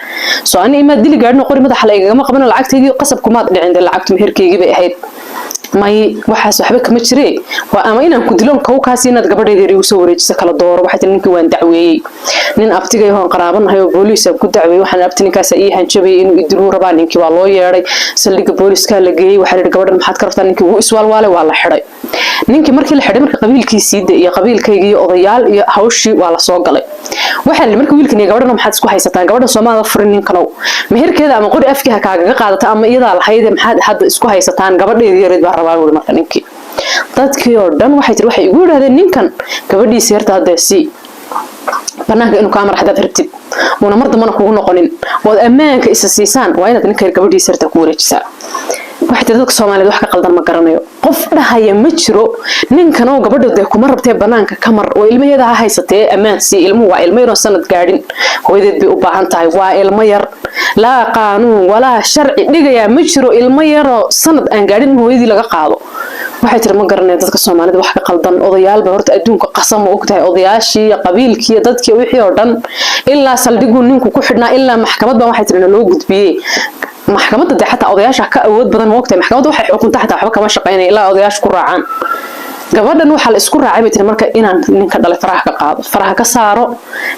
Soo ani imaad dili gaadhin, qori madaxa la igagama qabano, lacagtaydii qasab kumaad dhicin dee, lacagtu meherkeygii bay ahayd. May, waxaas waxba kama jiree, waa ama inaan ku dilon kow kaasi, inaad gabadheeda yar igu soo wareejiso, kala dooro. Waxay tiri, ninkii waan dacweeyey, nin abtigay hoon qaraabanahay oo booliis aan ku dacweeyey. Waxaan abti ninkaas ii hanjabayay inuu idiluu rabaa. Ninkii waa loo yeedhay, saldhigga booliiskaa la geeyey. Waxaa la yidhi, gabadhan maxaad ka rabtaa? Ninkii wuu iswaalwaalay, waa la xidhay. Ninkii markii la xidhay, marka qabiilkiisii de iyo qabiilkaygii iyo odayaal iyo hawshii waa la soo galay. Waxaa la marka, wiilkan iyo gabadhan maxaad isku haysataan? Gabadhan Soomaalida furin ninkanow, meherkeeda ama qori afkii ha kaagaga qaadata ama iyadaa lahayde, maxaad hadda isku haysataan? Gabadheedii yareed baa rabaa, buuri. Marka ninkii dadkii oo dhan waxay tiri, waxay igu yidhahdeen, ninkan gabadhiisa yarta haddee sii, banaanka inuu kaa mara hadaad rabtid uuna mar dambana kugu noqonin ood ammaanka isa siisaan, waa inaad ninka gabadhiisa yarta ku wareejisaa. Waxay tiri, dadka Soomaaliyeed wax ka qaldan ma garanayo. Qof dhahaya ma jiro, ninkanoo gabadha dee kuma rabtee banaanka ka mar oo ilmaheeda ha haysatee, ammaan sii. Ilmuhu waa ilmo yaroo sanad gaadhin, hooyadeed bay u baahan tahay, waa ilmo yar. Laa qaanuun walaa sharci dhigayaa ma jiro ilmo yaroo sanad aan gaadhin in hooyadii laga qaado. Waxay tiri, ma garanaya dadka Soomaalida wax ka qaldan. Odayaalba horta adduunka qasam ma ogtahay, odayaashii, qabiilkii, dadkii, wixii oo dhan, ilaa saldhiguu ninku ku xidhnaa ilaa maxkamad baa waxay tiri naloo gudbiyey. Maxkamadda dee xataa odayaasha ka awood badan, ma ogtahay? Maxkamadda waxay xukunta xataa waxba kama shaqaynaya ilaa odayaasha ku raacaan. Gabadhan waxaa la isku raacay, bay tiri, marka inaan ninka dhalay faraha ka qaado, faraha ka saaro,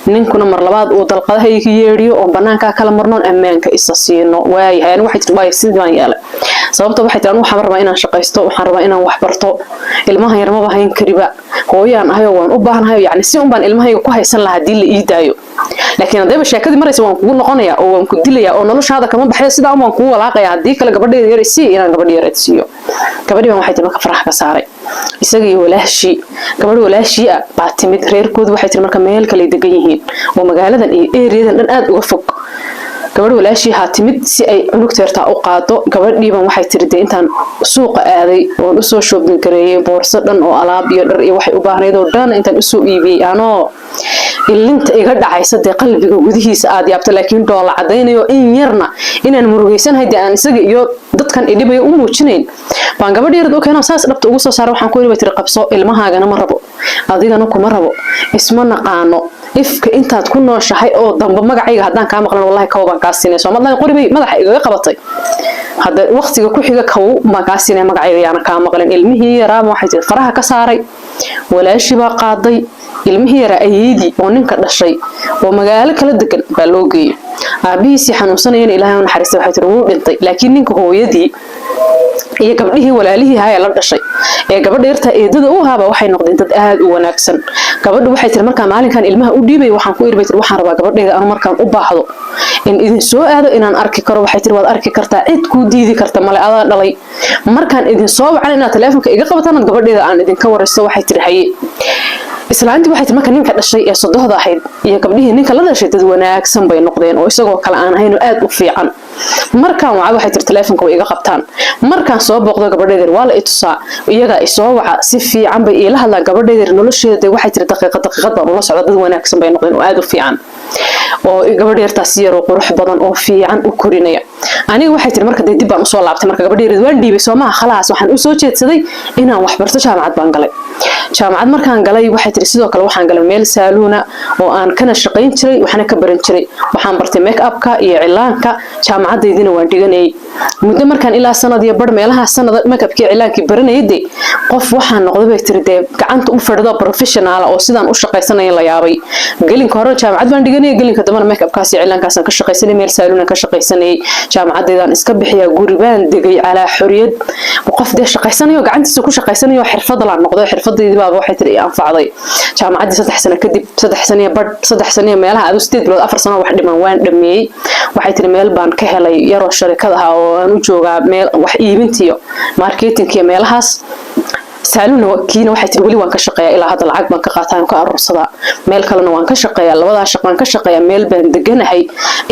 ninkuna mar labaad uu dalqadaha iga yeedhiyo oon banaankaa kala marnoon ammaanka isa siino. Waayahay, anigu waxay tiri, waaya, sidii baan yeelay. Sababta waxay tiri, anigu waxaan rabaa inaan shaqaysto, waxaan rabaa inaan wax barto, ilmahan yar maba hayn kariba, hooyaan ahayoo waan u baahanahay, yacni si un baan ilmahayga ku haysan lahaa haddii la ii daayo. Laakiin haddayba sheekadii maraysa waan kugu noqonaya oo waan ku dilaya oo noloshaada kama baxayo, sidaa un baan kugu walaaqaya, haddii kale gabadheeda yar sii, inaan gabadhi yar siiyo. Gabadhii baan waxay tiri marka faraha ka saaray. Isaga iyo walaashii, gabadh walaashii ah baa timid. Reerkoodu waxay tiri marka meel kale degan yihiin oo magaaladan iyo eeriyadan dhan aad uga fog. Gabadh walaashii haa timid si ay cunugta yartaa u qaado. Gabadhiiban waxay tiri dee intaan suuqa aaday oon usoo shopping gareeyey, boorso dhan oo alaab iyo dhar iyo waxay u baahnayd oo dhan intaan usoo iibiyey, anoo ilinta iga dhacaysa dee qalbiga gudihiisa aad yaabto, laakiin dhoola cadaynayo in yarna inaan murugaysanahay dee aan isaga iyo dadkan idhibayo u muujinayn, baan gabadh yarad u keeno, saas dhabta ugu soo saara. Waxaan ku yidhi, bay tiri, qabso ilmahaagana, ma rabo, adigana kuma rabo, isma naqaano. Ifka intaad ku nooshahay oo damba magacayga haddaan kaa maqlan, wallahi kow baan kaa siinay. Soomadlaan qori bay madaxa igaga qabatay. Hadda waqtiga ku xiga kow baan kaa siinay, magacayga yaana kaa maqlin. Ilmihii yaraaba waxay tiri faraha ka saaray, walaashii baa qaaday ilmihii yaraa. Ayeydii oo ninka dhashay oo magaalo kala degan baa loo geeyey. Aabihiisii xanuunsanayana, Ilaahay u naxariistay, waxay tiri wuu dhintay. Laakiin ninka hooyadii iyo gabdhihii walaalihii haya la dhashay ee gabadha yarta eedada u ahaaba waxay noqdeen dad aad u wanaagsan. Gabadhu waxay tiri markaa maalinkan ilmaha u dhiibay, waxaan ku iri, bay tiri, waxaan rabaa gabadhayda anu markaan u baahdo in idin soo aado inaan arki karo. Waxay tiri, waad arki kartaa, cid kuu diidi karta male, adaa dhalay. Markaan idin soo wacan inaad taleefonka iga qabataan, aad gabadhayda aan idinka waraysto. Waxay tiri, haye. Islaantii waxay tiri marka ninka dhashay ee sodohda ahayd iyo gabdhihii ninka la dhashay dad wanaagsan bay noqdeen oo isagoo kale aan ahayn oo aad u fiican. Markaan waca, waxay tiri, taleefonka way iga qabtaan. Markaan soo booqdo gabadheedeer waa la i tusaa, iyagaa isoo waca, si fiican bay iila hadlaan. Gabadheedeer nolosheeda dee waxay tiri daqiiqad daqiiqad baan ula socda. Dad wanaagsan bay noqdeen oo aad u fiican. Oo gabadh yartaas yaroo qurux badan oo fiican u korinaya. Aniga, waxay tiri, marka dee dib baan usoo laabtay. Marka gabadh yareed waan dhiibay, soo maha? Khalaas, waxaan usoo jeedsaday inaan wax barto. Jaamacad baan galay. Jaamacad markaan galay, waxay tiri, sidoo kale waxaan galay meel saaluuna oo aan kana shaqayn jiray, waxna ka baran jiray. Waxaan bartay make upka iyo cilaanka. Jaamacadaydina waan dhiganayay. Muddo markaan ilaa sanad iyo bar meelaha sanada make upkii cilaankii baranayay, dee qof waxaan noqday, bay tiri, dee gacanta u fadhido, professional oo sidaan u shaqaysanaya la yaabay. Gelinka hore jaamacad baan dhiganayay, gelinka dambena make upkaas iyo cilaankaasaan ka shaqaysanay, meel saaluuna ka shaqaysanayay. Jaamacadaydaan iska bixiyaa, guri baan degay, calaa xoriyad, qof dee shaqaysanayo, gacantiisa ku shaqaysanayo, xirfad laan noqday. Xirfadaydii baaba, waxay tiri, i anfacday. Jaamacaddii 3 sano kadib, 3 sano iyo badh, 3 sano iyo meelaha adu 8 bilood, 4 sano wax dhiman, waan dhameeyey. Waxay tiri, meel baan ka helay yaroo sharikad ah oo aan u joogaa, meel wax iibintiyo marketingkiyo meelahaas. Saaluuna kiina, waxay tiri, weli waan ka shaqeeyaa ilaa hadda, lacag baan ka qaataa, ka aruursadaa. Meel kalena waan ka shaqeeyaa. Labadaa shaqaan ka shaqeeyaa, meel baan deganahay.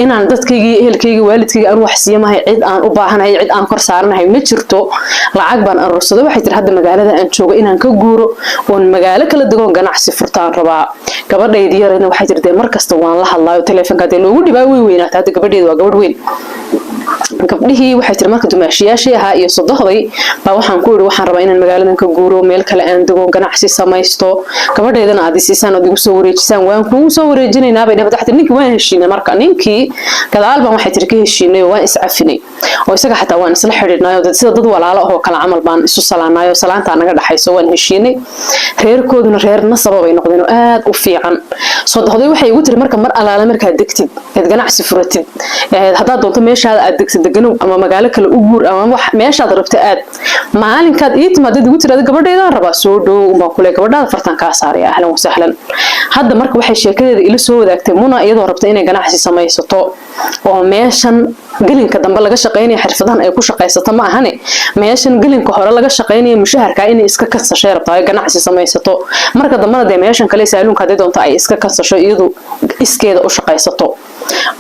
Inaan dadkaygii, ehelkaygii, waalidkaygii aan wax siiya mahay, cid aan u baahanahay, cid aan kor saaranahay ma jirto. Lacag baan aruursaday. Waxay tiri, hadda magaalada aan joogo inaan ka guuro oon magaalo kala degoon ganacsi furtaan rabaa. Gabadhaydii yarayna, waxay tiri, dee mar kasta waan la hadlaayo, teleefonka dee loogu dhibaa. Way weynaata hadda gabadheedu, waa gabadh weyn. Gabdhihii, waxay tiri, marka dumaashiyaashii ahaa iyo sodohday baa waxaan ku yidhi, waxaan rabaa inaan magaaladan ka guuro, meel kale aan dego, ganacsi samaysto, gabadheydana aad isiisaan ood igu soo wareejisaan. Waan kugu soo wareejinaynaa, bay dhahday. Waxay tiri, ninkii waan heshiinay. Marka ninkii gadaal baan, waxay tiri, ka heshiinay oo waan iscafinay, oo isaga xataa waan isla xidhiidhnay, oo sida dad walaalo ahoo kale camal baan isu salaanay, oo salaantaa naga dhaxayso. Waan heshiinay. Reerkooduna reer nasaba bay noqdeen oo aad u fiican. Sodohday waxay igu tiri, marka mar alaale markaad degtid eed ganacsi furatid, haddaad doonto meeshaada aad degtid deganow, ama magaalo kale u guur, ama wax meeshaad rabta aad, maalinkaad ii timaadad igu tiraada gabadheedaan rabaa, soo dhow baan kule, gabadhaada fartan kaa saaraya, ahlan wasahlan. Hadda marka waxay sheekadeeda ila soo wadaagtay Muna iyadoo rabta inay ganacsi samaysato, oo meeshan gelinka dambe laga shaqeynaya xirfadahan ay ku shaqaysato ma ahane, meeshan gelinka hore laga shaqeynaya mushaharka inay iska kansashay rabtaa, ay ganacsi samaysato. Marka dambena dee meeshan kale saaluunka hadday doonto ay iska kansasho, iyadu iskeeda u shaqaysato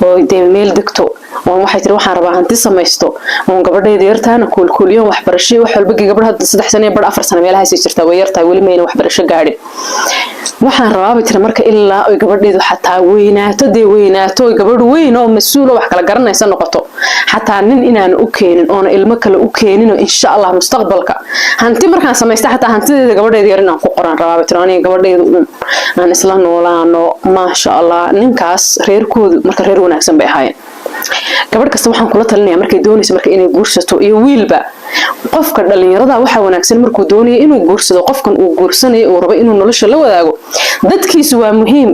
oo dee meel degto. Oo waxay tiri, waxaan rabaa hanti samaysto oon gabadhayda yartaana kuulkuuliyo, waxbarasho, wax walba. Gabadh hadda 3 sano bar, 4 sano meelahaasay jirtaa, way yartahay, weli mayna waxbarasho gaadhin. Waxaan rabaa, bay tiri, marka ilaa oy gabadheedu xataa weynaato, dee weynaato, oy gabadh weyn oo mas-uul oo wax kala garanaysa noqoto, xataa nin inaan u keenin oona ilmo kale u keenin, oo insha Allah mustaqbalka hanti markaan samaysta xataa hantideeda gabadheeda yar inaan ku qoraan rabaa, bay tiri, aniga gabadheedu uun aan isla noolaano. Maasha Allah, ninkaas reerkoodu marka reer wanaagsan bay ahaayeen. Gabadh kasta waxaan kula talinaya markay doonayso marka inay guursato, iyo wiilba, qofka dhalinyarada waxaa wanaagsan markuu doonayo inuu guursado, qofkan uu guursanayo, uu rabo inuu nolosha la wadaago, dadkiisu waa muhiim.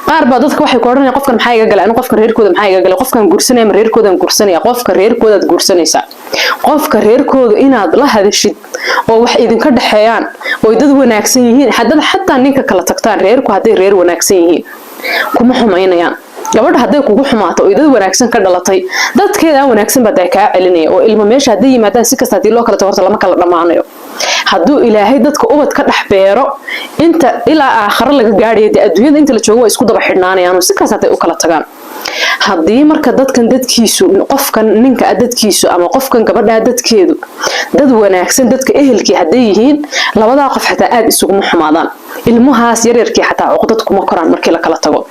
Qaar baa dadka waxay ku odhanayaan, qofkan maxaa iga galay anu, qofkan reerkooda maxaa iga galay, qofkan guursanaya ma reerkoodan guursanaya? Qofka reerkoodaad guursanaysaa. Qofka reerkooda inaad la hadashid oo wax idinka dhexeeyaan oo dad wanaagsan yihiin, haddaad xataa ninka kala tagtaan, reerku hadday reer wanaagsan yihiin kuma xumaynayaan. Gabadha hadday kugu xumaato oo dad wanaagsan ka dhalatay, dadkeedaa wanaagsan baa daa kaa celinaya. Oo ilmo meesha hadday yimaadaan, si kasta haddii loo kala tago, horta lama kala dhammaanayo. Hadduu Ilaahay dadka ubad ka dhex beero, inta ilaa aakhare laga gaadhayo, dee adduunyada inta la joogo waa isku daba xidhnaanayaan oo si kasta hadday u kala tagaan. Haddii marka dadkan dadkiisu, qofkan ninka dadkiisu ama qofkan gabadhaa dadkeedu dad wanaagsan, dadka ehelkii hadday yihiin, labadaa qof xataa aad isuguma xumaadaan. Ilmahaas yaryarkii xataa cuqdad kuma koraan markii la kala tago.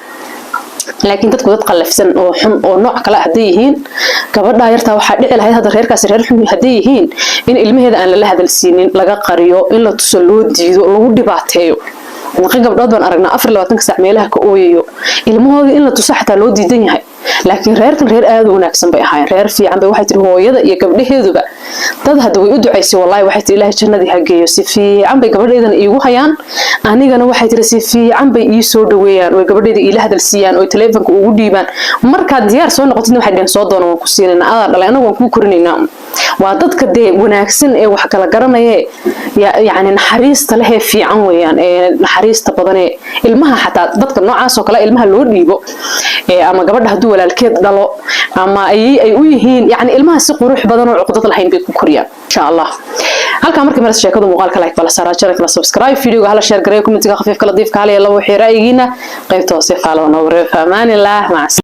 Laakiin dadku dad qallafsan oo xun oo nooc kale hadday yihiin, gabadhaa yartaa waxaa dhici lahayd, hadda reerkaasi reer xun hadday yihiin, in ilmaheeda aan lala hadalsiinin, laga qariyo, in la tuso loo diido, lagu dhibaateeyo. Naqa gabdhood baan aragnaa 24-ka saac meelaha ka ooyayo, ilmahoodii in la tuso xataa loo diidan yahay. Laakiin reerkan reer aad u wanaagsan bay ahaayeen, reer fiican bay. Waxay tiri, hooyada iyo gabdhaheeduba dad hadda way u ducaysay. Wallahi, waxay tiri, Ilaahay jannadii ha geeyo, si fiican bay gabadheedana iigu hayaan. Anigana, waxay tiri, si fiican bay ii soo dhaweeyaan oo gabadheeda iila hadalsiiyaan oo taleefanka ugu dhiibaan. Markaad diyaar soo noqotidna, waxay dheheen, soo doona, waan ku siinayna, adaa dhalay, anagu waan kuu korinaynaa. Waa dadka dee wanaagsan ee wax kala garanaya, yacni naxariista lehee fiican weeyaan, ee naxariista badanee ilmaha. Xataa dadka noocaas oo kale ilmaha loo dhiibo, ama gabadha hadduu walaalkeed dhalo ama ay u yihiin, yacni ilmaha si qurux badan oo cuqdad lahayn bay ku koriyaan, insha Allah. Halkaa markii maras sheekadu, muuqaalka like bala saaraa, channelka la subscribe, videoga hala share gareeyo, commentiga khafiifka ladiifka hal iyo labo wixii ra'yigiina qaybta hoose faalada noogu reeb. Amaanillah, mac.